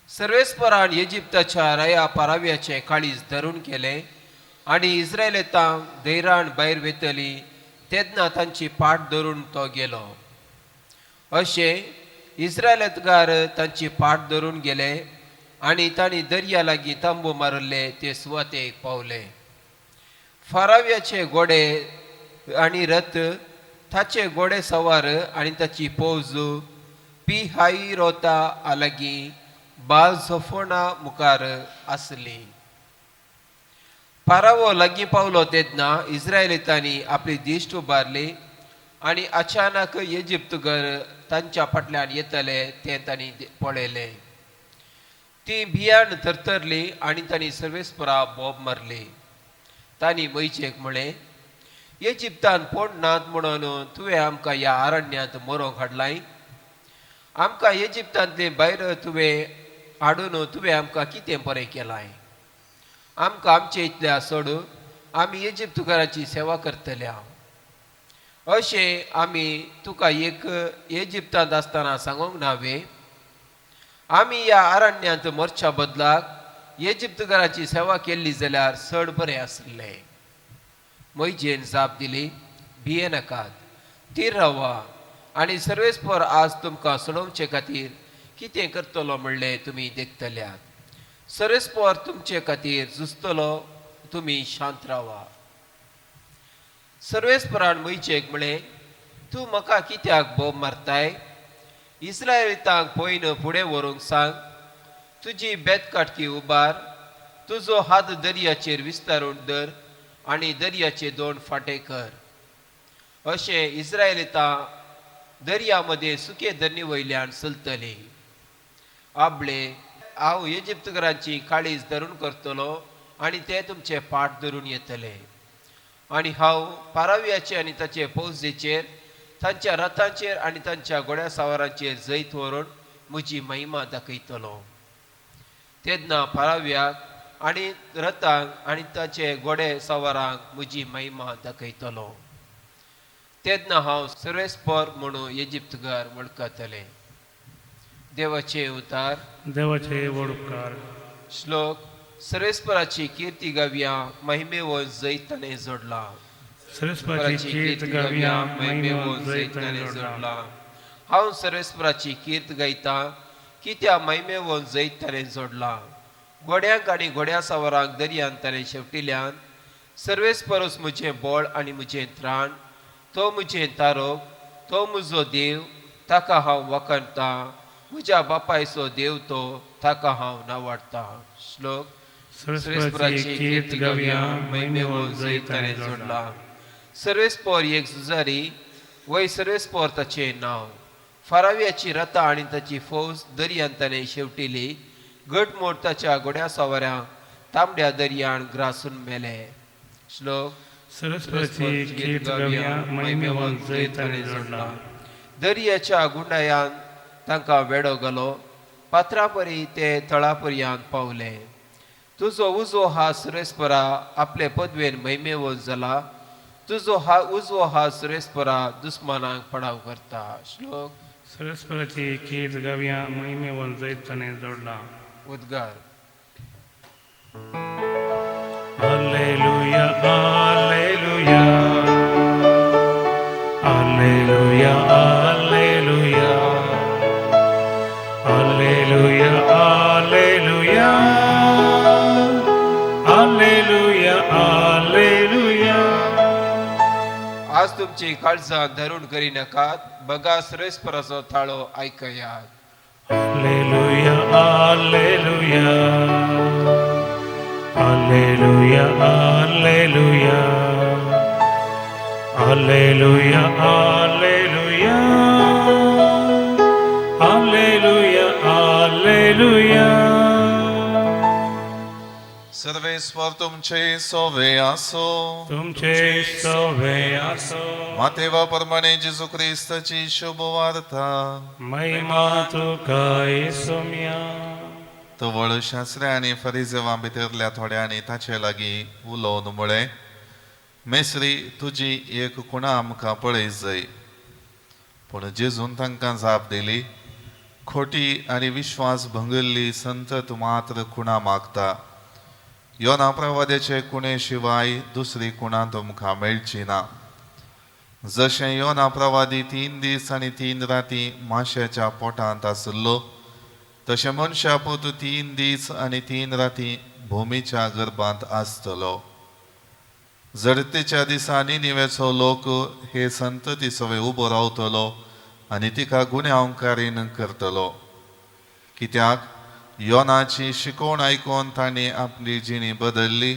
सर्वेस्परान इजिप्ताच्या राया पाराव्याचें काळीज धरून केलें आनी इस्रायलितांक धैरान भायर वेतली तेन्ना तांची पाट धरून तो गेलो. अशें इस्रायलतगार तांची पाट धरून गेले आनी तांणी दर्या लागीं तंबू मारिल्ले ते सुवातेक पावले. फाराव्याचे घोडे आनी रथ, ताचे घोडे सवार आनी ताची फौज पी हायरोता लागीं बाल झफोना मुखार आसली. पारावो लागीं पावलो तेन्ना इस्रायलितांनी आपली दिश्ट उबारली आनी अचानक इजिप्तगर तांच्या फाटल्यान येतले तें तांणी पळयलें. ती भियान थरथरली आनी तांणी सर्वेस्परा बोब मारली. तांणी मोयजेक म्हळें, इजिप्तान कोण नात म्हणून तुवें आमकां ह्या अरण्यांत मरोंक हाडलाय? आमकां इजिप्तांतले भायर तुवें हाडून तुवें आमकां कितें बरें केलाय? आमकां आमचे इतल्या सोड, आमी इजिप्तकाराची सेवा करतल्या. अशें आमी तुका एक इजिप्तांत आसतना सांगूंक ना वे? आमी ह्या अरण्यांत मरच्या बदलाक इजिप्तकाराची सेवा केल्ली जाल्यार चड बरें आसलें. मोयजेन जाप दिली, भियेनाकात, थीर रावा आनी सर्वेस्पर आज तुमकां सोडोवचे खातीर कितें करतलो म्हणलें तुमी देखतल्यात. सर्वेस्पर तुमचे खातीर झुजतलो, तुमी शांत रावा. सर्वेस्परान मोयजेक म्हळें, तूं म्हाका कित्याक बोब मारताय? इस्रायलितांक पयन फुडें व्हरूंक सांग. तुजी बेतकाटकी उबार, तुजो हात दर्याचेर विस्तारून धर आनी दर्याचे दोन फांटे कर. अशें इस्रायलितां दर्या मदें सुके धरणी वयल्यान चलतली. आबळे, हांव इजिप्तकारांची काळीज धरून करतलो आनी ते तुमचे पाट धरून येतले. आनी हांव पाराव्याचे आनी ताचे फौजेचेर, तांच्या रथांचेर आनी तांच्या घोड्या सावारांचेर जैत व्हरून म्हजी महिमा दाखयतलो. तेन्ना पाराव्याक आनी रथांक आनी ताचे घोडे सवारांक म्हजी महिमा दाखयतलो. तेन्ना हांव सर्वेस्पर म्हणून इजिप्तकार वळखतले. देवाचे उतार. देवाचे व्हड उपकार. श्लोक. सर्वेस्पराची किर्ती गावया, महिमेवर जैत ताणें जोडला. सर्वेस्पराची कीर्त गावया, महिमेवर जैत ताणें जोडला. हांव सर्वेस्पराची कीर्त गायता, कित्या महिमेवर जैत ताणें जोडला. घोड्यांक आनी घोड्या सवारांक दर्यान ताणें शेवटिल्यान. सर्वेस्परूच म्हजें बळ आनी म्हजें त्राण, तो म्हजें तारोक, तो म्हजो देव, ताका हांव वखणतां. म्हज्या बापायचो देव तो, ताका हांव नावाडटा. श्लोक. सर्वेस्पराची कीर्त गावया, महिमेवर जैत ताणें जोडला. सर्वेस्पर एक झुजारी, वय सर्वेस्पर ताचें नांव. फाराव्याची रथां आनी ताची फौज दर्यान ताणें शेवटिली. घटमूट ताच्या घोड्या सवाऱ्यांक तांबड्या दर्यान ग्रासून मेले. श्लोक. सर्वेस्पराची कीर्त गावया, महिमेवर जैत ताणें जोडला. दर्याच्या गुंडायान तांकां वेडो घालो, पात्रापरी ते तळापर्यांत पावले. तुजो उजवो हात सुरेस्परा आपले पदवेन महिमेवर जाला. तुजो हा उजवो हात सुरेस्परा दुस्मानांक पडाव करता. श्लोक. सर्वेस्पराची कीर्त गावया, महिमेवर जैत ताणें जोडला. उद्गार. Hallelujah, hallelujah, hallelujah, hallelujah, hallelujah, hallelujah, hallelujah, hallelujah. आज तुमची काळजां धरून करिनाकात, बगा सुरेस्पराचो ताळो आयकयात. Hallelujah, hallelujah, hallelujah, hallelujah, hallelujah, hallelujah, hallelujah, hallelujah. Sarveshwar तुमचे सोवे आसो. तुमचे सोवे आसो. मातेवा प्रमाणे जेजू क्रिस्ताची शुभ वार्ता. महिमा तुका येसुम्या. तवळ शास्त्र्या आनी फरिजेवां भितरल्या थोड्यांनी ताचे लागीं उलोवन म्हळें, मेस्त्री, तुजी एक खुणा आमकां पळय जाय. पूण जेजून तांकां जाप दिली, खोटी आनी विश्वास भंगल्ली संतत मात्र खुणा मागता. योना प्रवाद्याचे कुणे शिवाय दुसरी खुणा तुमकां मेळची ना. जशें योना प्रवादी 3 दीस आनी 3 राती माश्याच्या पोटांत आशिल्लो, तशें मनशा पूत 3 दीस आनी 3 राती भुमीच्या गर्भांत आसतलो. जडतेच्या दिसा निनिवेचो लोक हे संतती सवे उबो रावतलो आनी तिका गुन्यांवकारीन करतलो. कित्याक योनाची शिकवण आयकून तांणी आपली जिणी बदल्ली,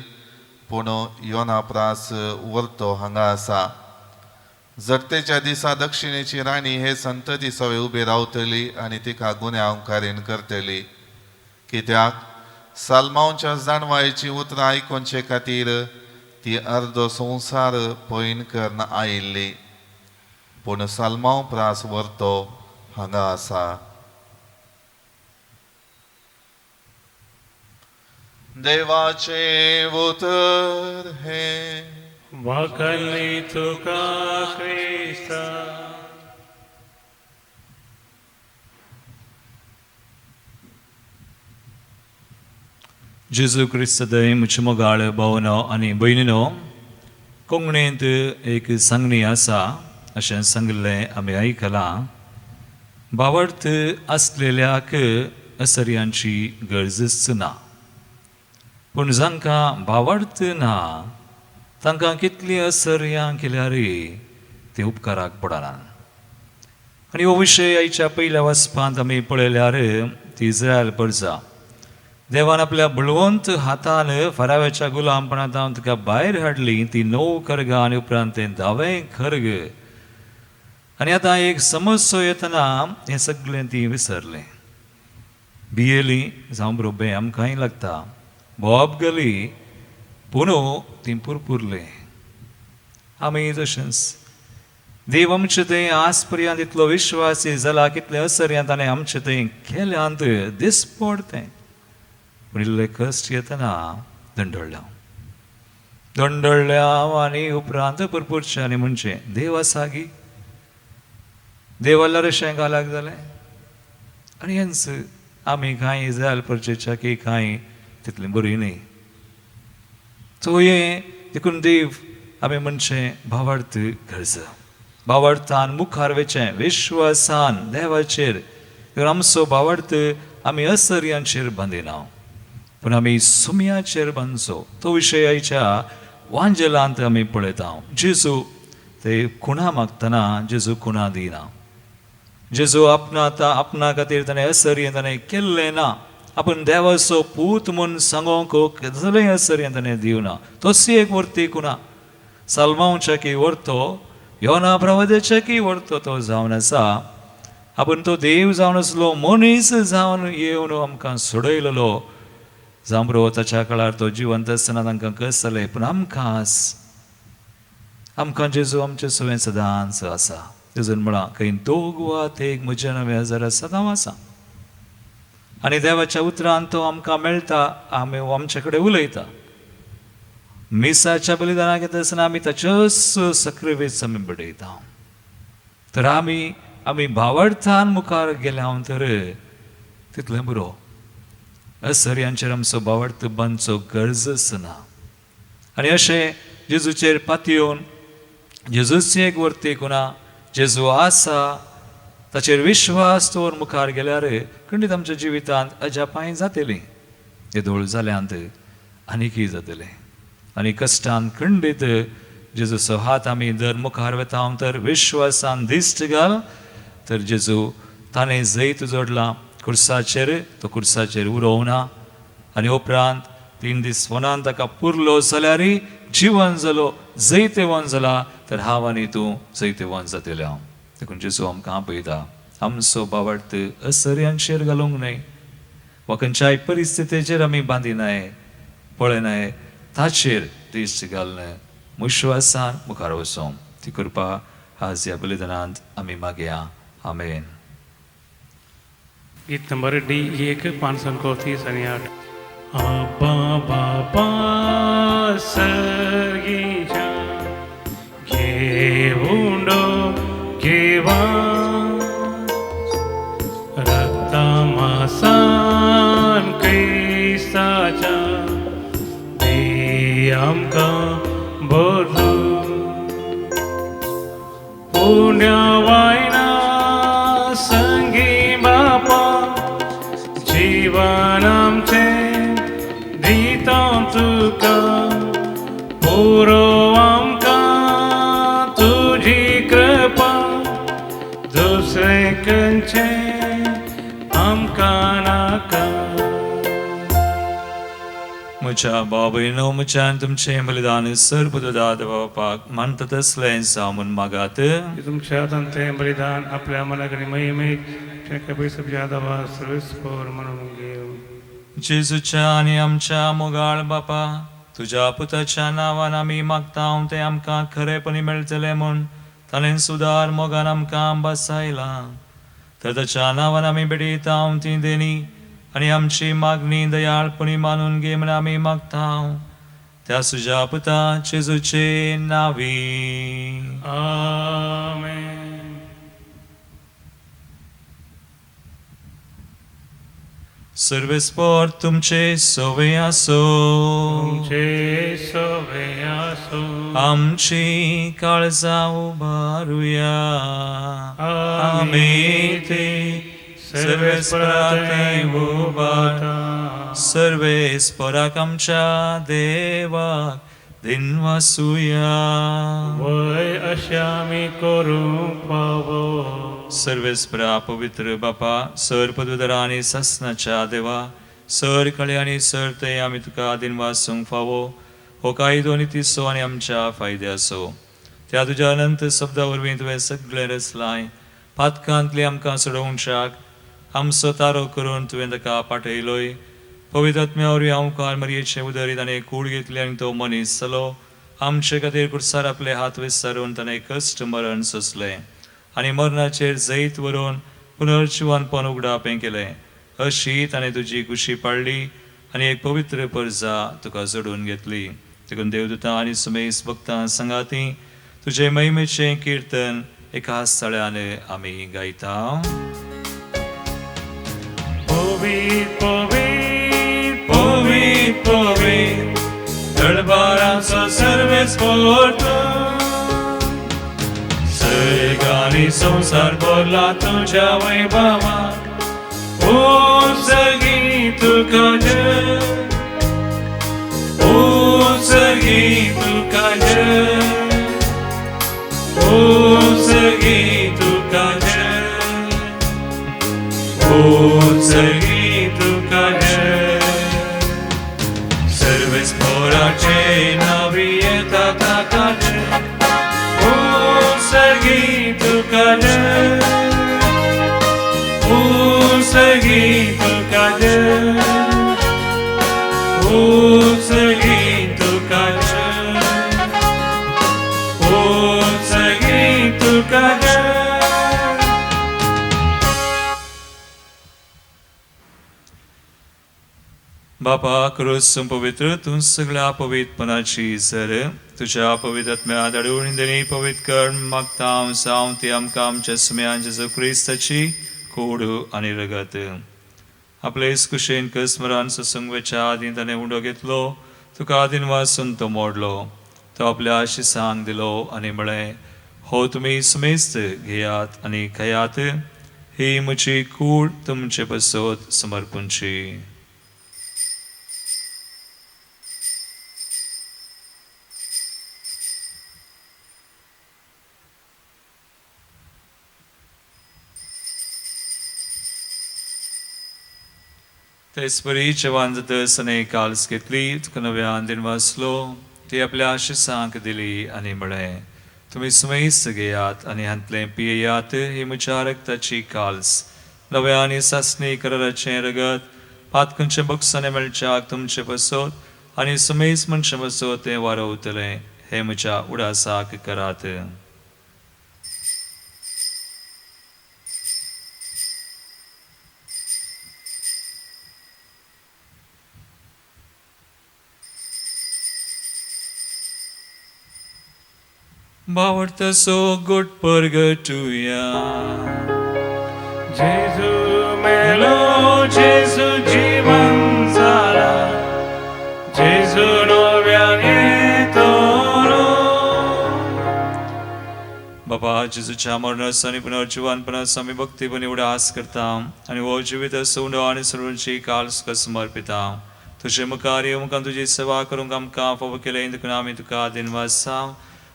पूण योना प्रास वर्तो हांगा आसा. जडतेच्या दिसा दक्षिणेची राणी हे संतती सवे उबी रावतली आनी तिका गुन्यांवकारीन करतली. कित्याक साल्मांवच्या जाणवायेची उतरां आयकुचे खातीर ती अर्दो संवसार पयन करून आयिल्ली, पूण साल्मांव प्रास वर्तो हांगा आसा. देवाचे उतर हे वाकली तुका क्रिस्ता. जेजू क्रिस्त दय म्हजे मोगाळ भावनो आनी भयणीनो, कोंकणींत एक सांगणी आसा अशें सांगिल्लें आमी आयकलां. भावार्थ आसलेल्याक असर्यांची गरजच ना, पूण जांकां भावार्थ ना तांकां कितलीं असर्यां केल्यार ती उपकाराक पडना. आनी हो विशय आयच्या पयल्या वाचपांत आमी पळयल्यार ती इस्रायल परजा देवान आपल्या बळवंत हातान फराव्याच्या गुलामपणांत तुका भायर हाडली ती 9 खर्गां आनी उपरांत तें 10वें खर्ग. आनी आतां एक समस्या येतना हें सगळें ती विसरलें, भियेली जावं बरोबर आमकांय लागता, बोब गेली पूण ती पुरपुरलें. आमी तशेंच देव आमचे थंय आज पर्यंत इतलो विश्वासी जाला, कितले असर्यांत ताणें आमचे थंय केल्यांत दिसपड तें, पूण इल्ले कश्ट येतना दंडळ्ळ्या दंडळ्ळ्या आनी उपरांत पुरपुरचें आनी म्हणचें देव आसा गी, देवाल्यार अशें घालाक जालें. आनी हेंच आमी कांय इस्रायल परचेच्या की कांय तितली बरी न्ही. सो हें देखून देव आमी म्हणचें भावार्थ गरज, भावार्थान मुखार वचचें विश्वासान देवाचेर. आमचो भावार्थ आमी असर्यांचेर बांदिना, पूण आमी सुम्याचेर बांदचो. तो विशय आयच्या वांजेलांत आमी पळयता. जेजू ते खुणा मागतना जेजू खुणा दिना. जेजू आपणा आतां आपणा खातीर ताणें असर्य ताणें केल्लें ना, आपूण देवाचो पूत म्हूण सांगोंक कसलेंय असर्य ताणें दिवना. तशी एक वर्ती खुणा साल्मांवच्या की व्हरतो, योना प्रवाद्याच्या की व्हरतो तो जावन आसा. आपूण तो देव जावन आसलो, मनीस जावन येवन आमकां सोडयलेलो. जांबरो ताच्या काळार तो जिवंत आसतना तांकां कस जालें, पूण आमकां आमकां जेजू आमचे सवें सदांच आसा. जेजून म्हळां खंय दोग वा तेग म्हज्या नव्या जरा सदां आसा. आनी देवाच्या उतरान तो आमकां मेळटा, आमी आमचे कडेन उलयता. मिसाच्या बलिदानाक येता आसतना आमी ताच्योच सक्रिवेच आमी बडयता. तर आमी आमी भावार्थान मुखार गेल्या तर तितलें बरो. असर्यांचेर आमचो भावार्थ बांदचो गरजच ना. आनी अशें जेजूचेर पातयेवन जेजूच एक वर्ती खुणा जेजू आसा ताचेर विश्वास दवर मुखार गेल्यार खंडीत आमच्या जिवितांत अजापांय जातलीं, येदोळ जाल्यांत आनीकय जातलें. आनी कश्टान खंडीत जेजूचो हात आमी दर मुखार वता तर विश्वासान दिश्ट घाल तर जेजू ताणें जैत जोडलां कुर्साचेर, तो कुर्साचेर उरोवना. आनी उपरांत 3 दीस फोनान ताका पुरलो जाल्यार जिवन जालो, जैतेवन जाला तर हांव आनी तूं जैतेवन जातलें हांव. देखून जेजू आमकां आपयता आमचो भावार्थ असर्यांचेर घालूंक न्हय वा खंयच्याय परिस्थितीचेर आमी बांदिनाय पळयनाय, ताचेर दिश्ट घालनाय, विश्वासान मुखार वचों. ती कृपा आज ह्या बलिदानांत आमी मागया. आमेन. गीत नंबर डी 1 530 आणि 8. आबा बाबा सर्गीच्या घेऊन घेवा सान क्रिस्ताच्या दी आमकां बरो पुण्या वायना संगी बापा जीवन आमचें दिता तुका पुरो आमकां तुजी कृपा दुसरें खंयचें आमकां नाका. म्हज्या बाबयनो म्हज्यान तुमचें बलिदान सर्वदाद बापाक मानता तसलें जावं म्हूण मागात. तुमच्या हातान तें बलिदान आपल्या मनाक आनी महिमेक सर्वेस्पर म्हणून घेवं. जेजूच्या आनी आमच्या मोगाळ बापा, तुज्या पुताच्या नांवान आमी मागता तें आमकां खरेपणी मेळटलें म्हूण ताणें सुदार मोगान आमकां बसायलां. तर ताच्या नांवान आमी भेटयता ती देणी आनी आमची मागणी दयाळपणी मानून घे म्हूण आमी मागता त्या तुज्या पुता जेजूचे नांवी. आमेन. सर्वेस्पर तुमचे सवे आसो. तुमचे सवे आसो. आमची काळजां उबारुया. आमी ती सर्वेस्परा थंय उबारता. सर्वेस्पराक आमच्या देवाक दिनवासुया. वय अशें आमी करूंक फावो. सर्वेस्परा पवित्र बापा, सर पदवीधरा आनी सासनाच्या देवा, सर कळे आनी सर ते आमी तुका दिनवासूंक फावो. हो कायदो आनी तिसो आनी आमच्या फायद्याचो. त्या तुज्या अनंत शब्दा वरवीं तुवें सगळें रचलाय. पातकांतली आमकां सोडोवच्याक आमचो तारो करून तुवें ताका पाठयलोय. पवित्र आत्म्या वरवीं हांवकार मरयेचे उदरीत आनी कूड घेतली आनी तो मनीस जालो. आमचे खातीर कुर्सार आपले हात विस्तारून ताणें कश्ट मरण सोंसलें आनी मरणाचेर जैत व्हरून पुनर्जिवनपण उगडापें केलें. अशी ताणें तुजी कुशी पाडली आनी एक पवित्र परजा तुका जोडून घेतली. देखून देवदूतां आनी सुमेस भक्तां सांगाती तुजे महिमेचें किर्तन एका स्थळान आमी गायता. पवित्र पवित्र पवित्र पवित्र दळबाराचो सर्वेस्पर तूं. सर्गानी संवसार भरला तुज्या वैभवा. ओ सगी तुका जय, ओ सगी तुका जय, ओ सगी तुका जय, ओ सगी तुका जय. सर्वेस्पराचे नावी येता ताका जय, ओ सगी तुका जय, ओ सगी तुका जय, ओ सगी तुका जय, ओ सगी तुका जय. बापा क्रूस पवित्र तूं सगळ्या पवित्रपणाची सर तुज्या पवित्र आत्म्या धाडून देणी पवित्र कर मागता हांव जावं ती आमकां आमच्या सुम्यान जेजू क्रिस्ताची कोड आनी रगत. आपले कुशेन कस्मरान सोसूंक वयच्या आदीं ताणें उंडो घेतलो, तुका आदीन वासून तो मोडलो. तो आपल्या शिसांक दिलो आनी म्हळें, हो तुमी सुमेस्त घेयात आनी खायात, ही म्हजी कूड तुमचे पासत समर्पणची. तेचपरी जेवण जातच आनी काल्स घेतली, तुका नव्यान दिनवासलो, ती आपल्या आशिसांक दिली आनी म्हळें, तुमी सुमेस्त घेयात आनी हांतलें पियेयात, ही म्हज्या रक्ताची काल्स, नव्या आनी सासणी कराराचें रगत, पातकांचें बक्षाणें मेळच्याक तुमचे पासत आनी सुमेस्त मनशां पासत तें वारवतलें. हें म्हज्या उडासाक करात. भावार्थाचो गोट परगटुया. जेजू मेलो जेजू जिवन जाला, जेजू नव्यान येतलो. बाबा जेजूच्या मरणाचो आनी पुनर्जिवनपणाचो आमी भक्तीपणी उडास करता आनी हो जिवीत सवंडो आनी सर्वांची काल तुका समर्पिता. तुजे मुखार येवंक आनी तुजी सेवा करूंक आमकां फावो केलें देखून आमी तुका दिनवासा.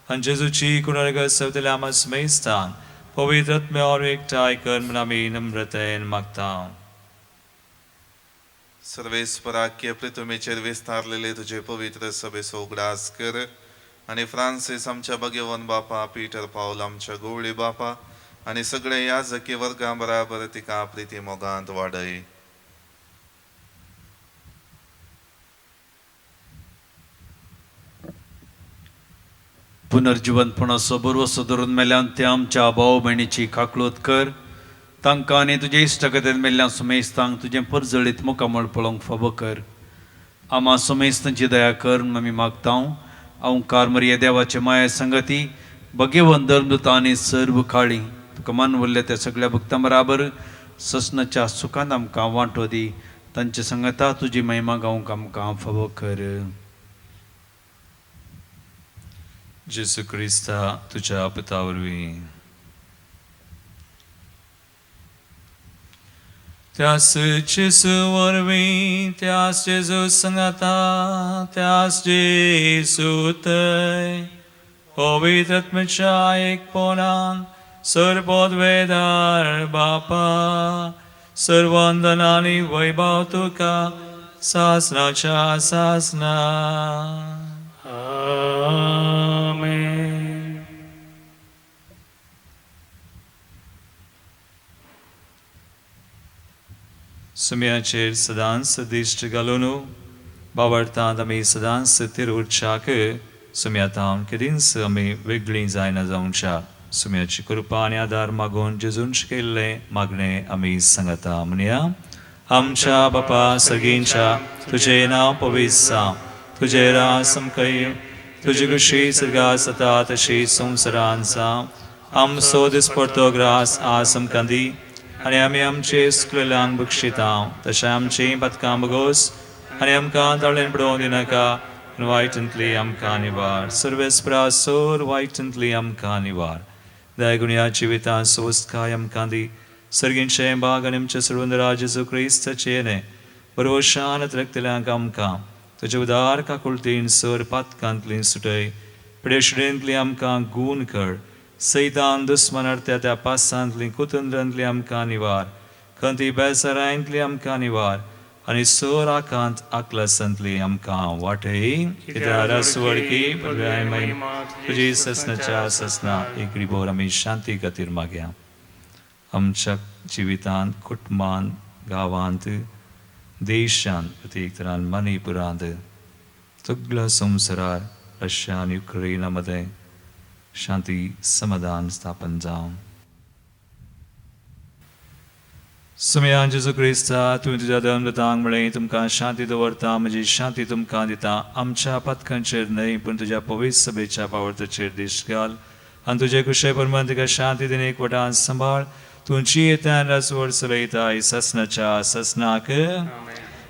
आनी जेजूची कुणार्ग सवतल्या आमा स्मेस्तान पवित्र आत्म्यावर एकठांय कर म्हूण आमी नम्रतेन मागता. सर्वेस्पराक्य पृथ्वीचेर विस्तारलेले तुजे पवित्र सभेचो उगडास कर आनी फ्रांसीस आमच्या भगेवन बापा, पीटर पावल आमच्या गोवळी बापा आनी सगळे याजकी वर्गां बराबर तिका प्रिती मोगांत वाडय. पुनर्जिवंतपणाचो बरवसो धरून मेल्यान ते आमच्या भाव भयणीची काकळूत कर. तांकां आनी तुजे इश्टागतीन मेल्ल्या सुमेस्तांक तुजें परजळीत मुखामळ पळोवंक फावो कर. आमा सुमेस्तांची दया कर म्हूण आमी मागता. ओंकार मरिये देवाचे माया संगती भगेवन धर्मदूता आनी सर्व काळी तुका मानवल्ल्या त्या सगळ्या भक्तां बराबर ससनाच्या सुखान आमकां वांटो दी. तांचे संगता तुजी महिमा गावंक आमकां फावो कर. जेजू क्रिस्ता तुज्या पुता वरवीं. त्यास जेजू वरवीं, त्यास जेजू संगाता, त्यास जेजू थंय पवित्र आत्म्याच्या एकपणान सर्वोद्वेदार बापा सर्वंदन आनी वैभव तुका सासनाच्या सासना. आमेन. सुम्याचेर सदांच दिश्ट घालून बावडटात आमी सदांच तिरुच्याक सुम्या तावन केदींच आमी वेगळीं जायना जावच्या. सुम्याची कृपा आनी आदार मागून जेजून शिकयल्लें मागणें आमी सांगता. म्हणया, आमच्या बापा सगळींच्या तुजें नांव पवित्र जावं, तुजें रास आमकां येवं, तुजी खुशी सर्गात जाता तशी संवसारांत जावं. आमचो दिसपडतो ग्रास आज आमकां दी आनी आमी आमचे सुकलेल्यांक बक्षिता तशें आमचीं पातकां बगोस आनी आमकां ताळेन पडोवन दिनाका, पूण वायटांतली आमकां निवार. सर्वेस्परा सोर वायटांतली आमकां निवार. दयागुणया जिवितांत सोस्तकाय आमकां दी. सर्गींचें भाग आनी आमच्या सर्वंदरा जेजू क्रिस्ताचें न्हय बरोशान रक्तल्यांक आमकां तुजे उदार काकुळतीन सर पातकांतली सुटय. पिडेशुडेंतली आमकां गूण कर. सैतान दुस्मनार्थ्या त्या पासांतली कुतंत्रांतली आमकां निवार. खंती बेजारांतली आमकां निवार आनी सर आकांत आकलासांतली आमकां वाटय. कित्याक रासवडकी पदव्याय महिमा तुजी ससनाच्या ससना. एक रिबोर आमी शांती खातीर मागया. आमच्या जिवितांत, कुटुंबांत, गांवांत, देशांत, प्रत्येक तरान मणिपुरांत, सगळ्या संवसारार रशिया आनी युक्रेना मदें शांती समाधान स्थापन जावं. सुमयान जेजू क्रिस्ता तुवें तुज्या धर्मदूतांक म्हळें, तुमकां शांती दवरता, म्हजी शांती तुमकां दिता. आमच्या पातकांचेर न्हय पूण तुज्या पवित्र सभेच्या पावर्ताचेर दिश्ट घाल आनी तुजे कुशे प्रमाण तुका शांती दिन एकवटान सांबाळ. तुमची येत्यान राजवट चलयता ससनाच्या ससनाक.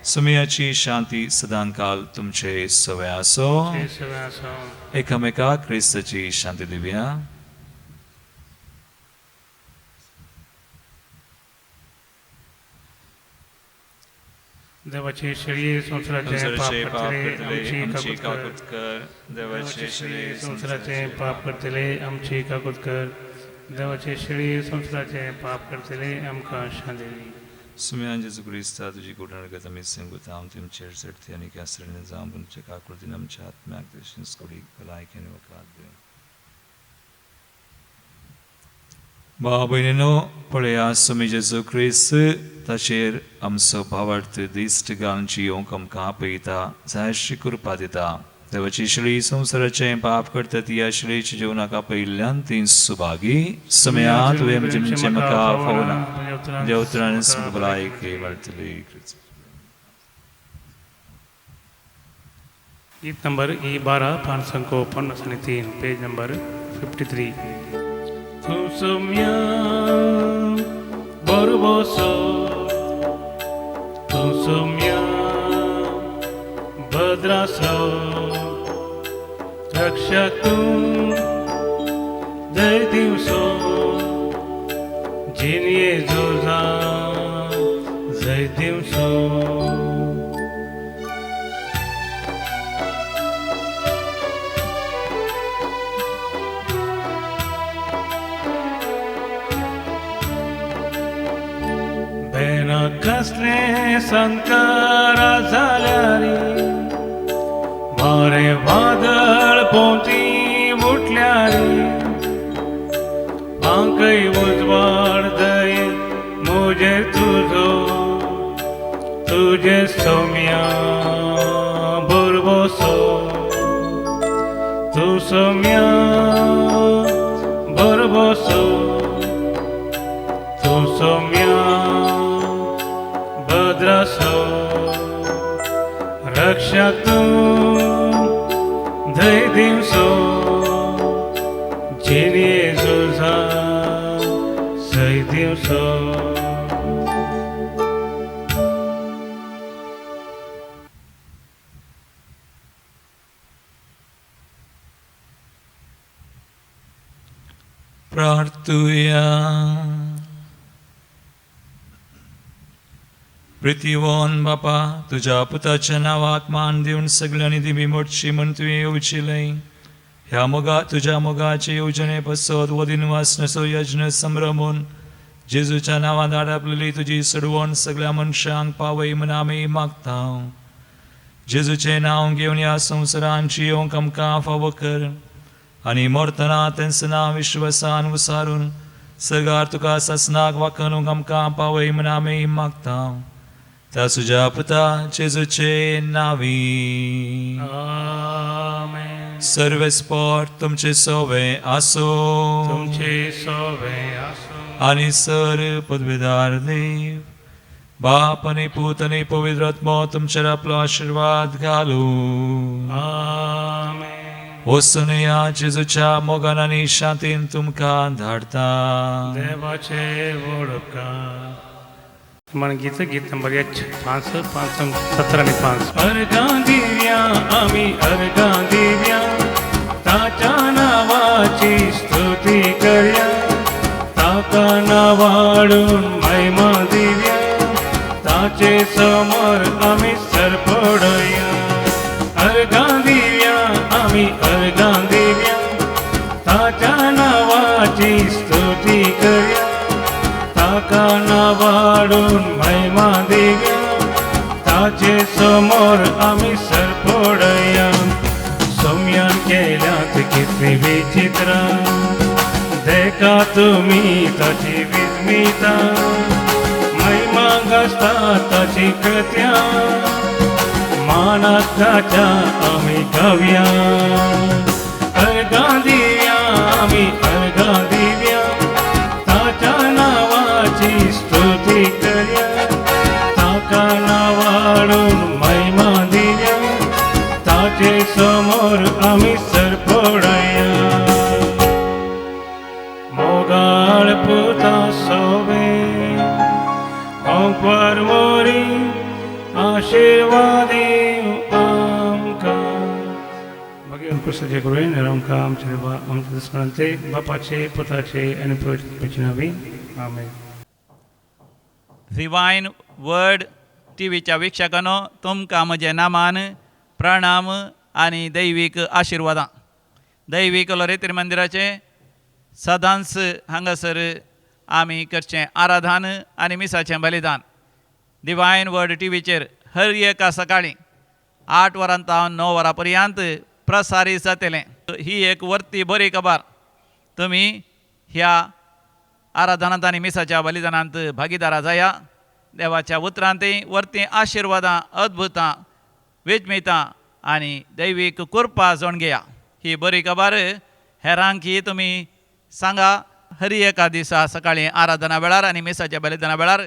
सुमयाची शांती सदांकाल तुमचे सवय आसो. एकामेका क्रिस्ताची शांती दिवया. देवाचे शरीर संवसाराचे पाप करतले आमची काकूत कर. देवाचे शरीर संवसाराचे पाप करतले आमची काकूत कर. देवाचे शरीर संवसाराचे पाप करतले आमकां शांती दी. सुम्यान जेजू क्रिस्ता तुजी कुटणगत आमी सांगता, हांव तुमचेर चडती आनी कासरेन जावं तुमच्या काकुळतीन आमच्या आत्म्याक तशेंच कुडीक भलायकेन वकात दी. भाव भयणीनो, पळया सुमी जेजू क्रिस्त ताचेर आमचो भावार्थ दिश्ट घालून जियोंक आमकां आपयता, जायशी कृपा दिता. देवाची श्री संवसाराचें पाप करता ती ह्या श्रीच्या जेवणाक आपयिल्ल्यान ती सुभागी. सुमया तुवें म्हजें म्हाका फावना म्हज्या उतरान भलायकी मेळटली. गीत नंबर ई 12 553, पेज नंबर 53. तूं सुम्या बरोबसो, तूं जिनये झुजा जय दिवसो. बेना कसले संकारा जाल्यार वारें वादळ पोंती उठल्यार पांकय उजवाड दये म्हजेर तुजो तुजे सौम्या भरवसो तूं सौम्या भरवसो तूं सौम्या भद्रासो रक्षा तूं धय दिवसो जिनये झुजा जय दिवसो. प्रार्थुया. प्रितीवन बापा तुज्या पुताच्या नांवाक मान दिवन सगळ्यांनी दिमी मोडची म्हण तुवें येवचिलें. ह्या मोगा तुज्या मोगाचे येवजणे पसत वो दिनवासनसो यज्ञ संभ्रमून जेजूच्या नांवान आडापलेली तुजी सडवण सगळ्या मनशांक पावय म्हण आमी मागता. जेजूचें नांव घेवन ह्या संवसारान जियोवंक आमकां फावो कर आनी मरतना तेंच नांव विश्वासान उसारून सगार तुका सासनाक वाखणूक आमकां पावय म्हण आमी मागता. त्या तुज्या पुता जेजूचे नांवी. आमेन. सर्वेस्पोर तुमचे सोवे आसूं. तुमचे सोवे आसूं. आनी सर पदवीदार देव बाप आनी पूत आनी पवित्र आत्मो तुमचेर आपलो आशिर्वाद घालूं. आमेन. वचून जेजूच्या मोगान आनी शांतीन तुमकां धाडटा. देवाचे वडपकार मन गीत गीत नंबर एच 5 5 17 आनी 5. अर्गां दिव्या आमी अर्गां दिव्या ताच्या नांवाची स्तुती करया ताका नांवाडून महिमा दिव्या ताचे समोर आमी सरपडया. अर्गां दिव्या आमी अर्गां दिव्या ताच्या नांवाची स्तुती करया ताका नांवाडून महिमा दिव्या ताचे समोर आमी सरपडया. सौम्यान केल्यात कितली विचित्रां देखा तुमी ताची विस्मिता महिमा गाजता ताची कृत्या मानात ताच्या आमी गावया. अर्गां दिव्या आमी अर्गां दिव्या ताच्या नांवाची स्तुती करया ताका नांवाडून महिमा दिव्या ताचे समोर आमी सरपडया. मोगाळ पुता सोवे ओंकार मोरी आशिर्वाद आमकां. मागीर कृष्णाचे कृपेन आमकां आमच्या देवा आमच्या दुस्मनांचे बापाचे पुताचे आनी पवित्र नांवी. आमेन. डिवायन वर्ड टीव्हीच्या वीक्षकांनो तुमकां म्हजें नामान प्रणाम आनी दैवीक आशिर्वादां. दैवीक लोरेत्री मंदिराचें सदांच हांगासर आमी करचें आराधन आनी मिसाचें बलिदान डिवायन वर्ड टीव्हीचेर हर एका सकाळीं 8 वरां तावन 9 वरां पर्यंत प्रसारीत जातलें. ही एक वर्ती बरी खबर. तुमी ह्या आराधनांत आनी मिसाच्या बलिदानांत भागीदारा जाया. देवाच्या उतरांत वर्ती आशिर्वादां अद्भुतां विजमितां आनी दैवीक कृपा जोण घेया. ही बरी खबर हेरांक तुमी सांगा. हर एका दिसा सकाळीं आराधना वेळार आनी मिसाच्या बलिदाना वेळार.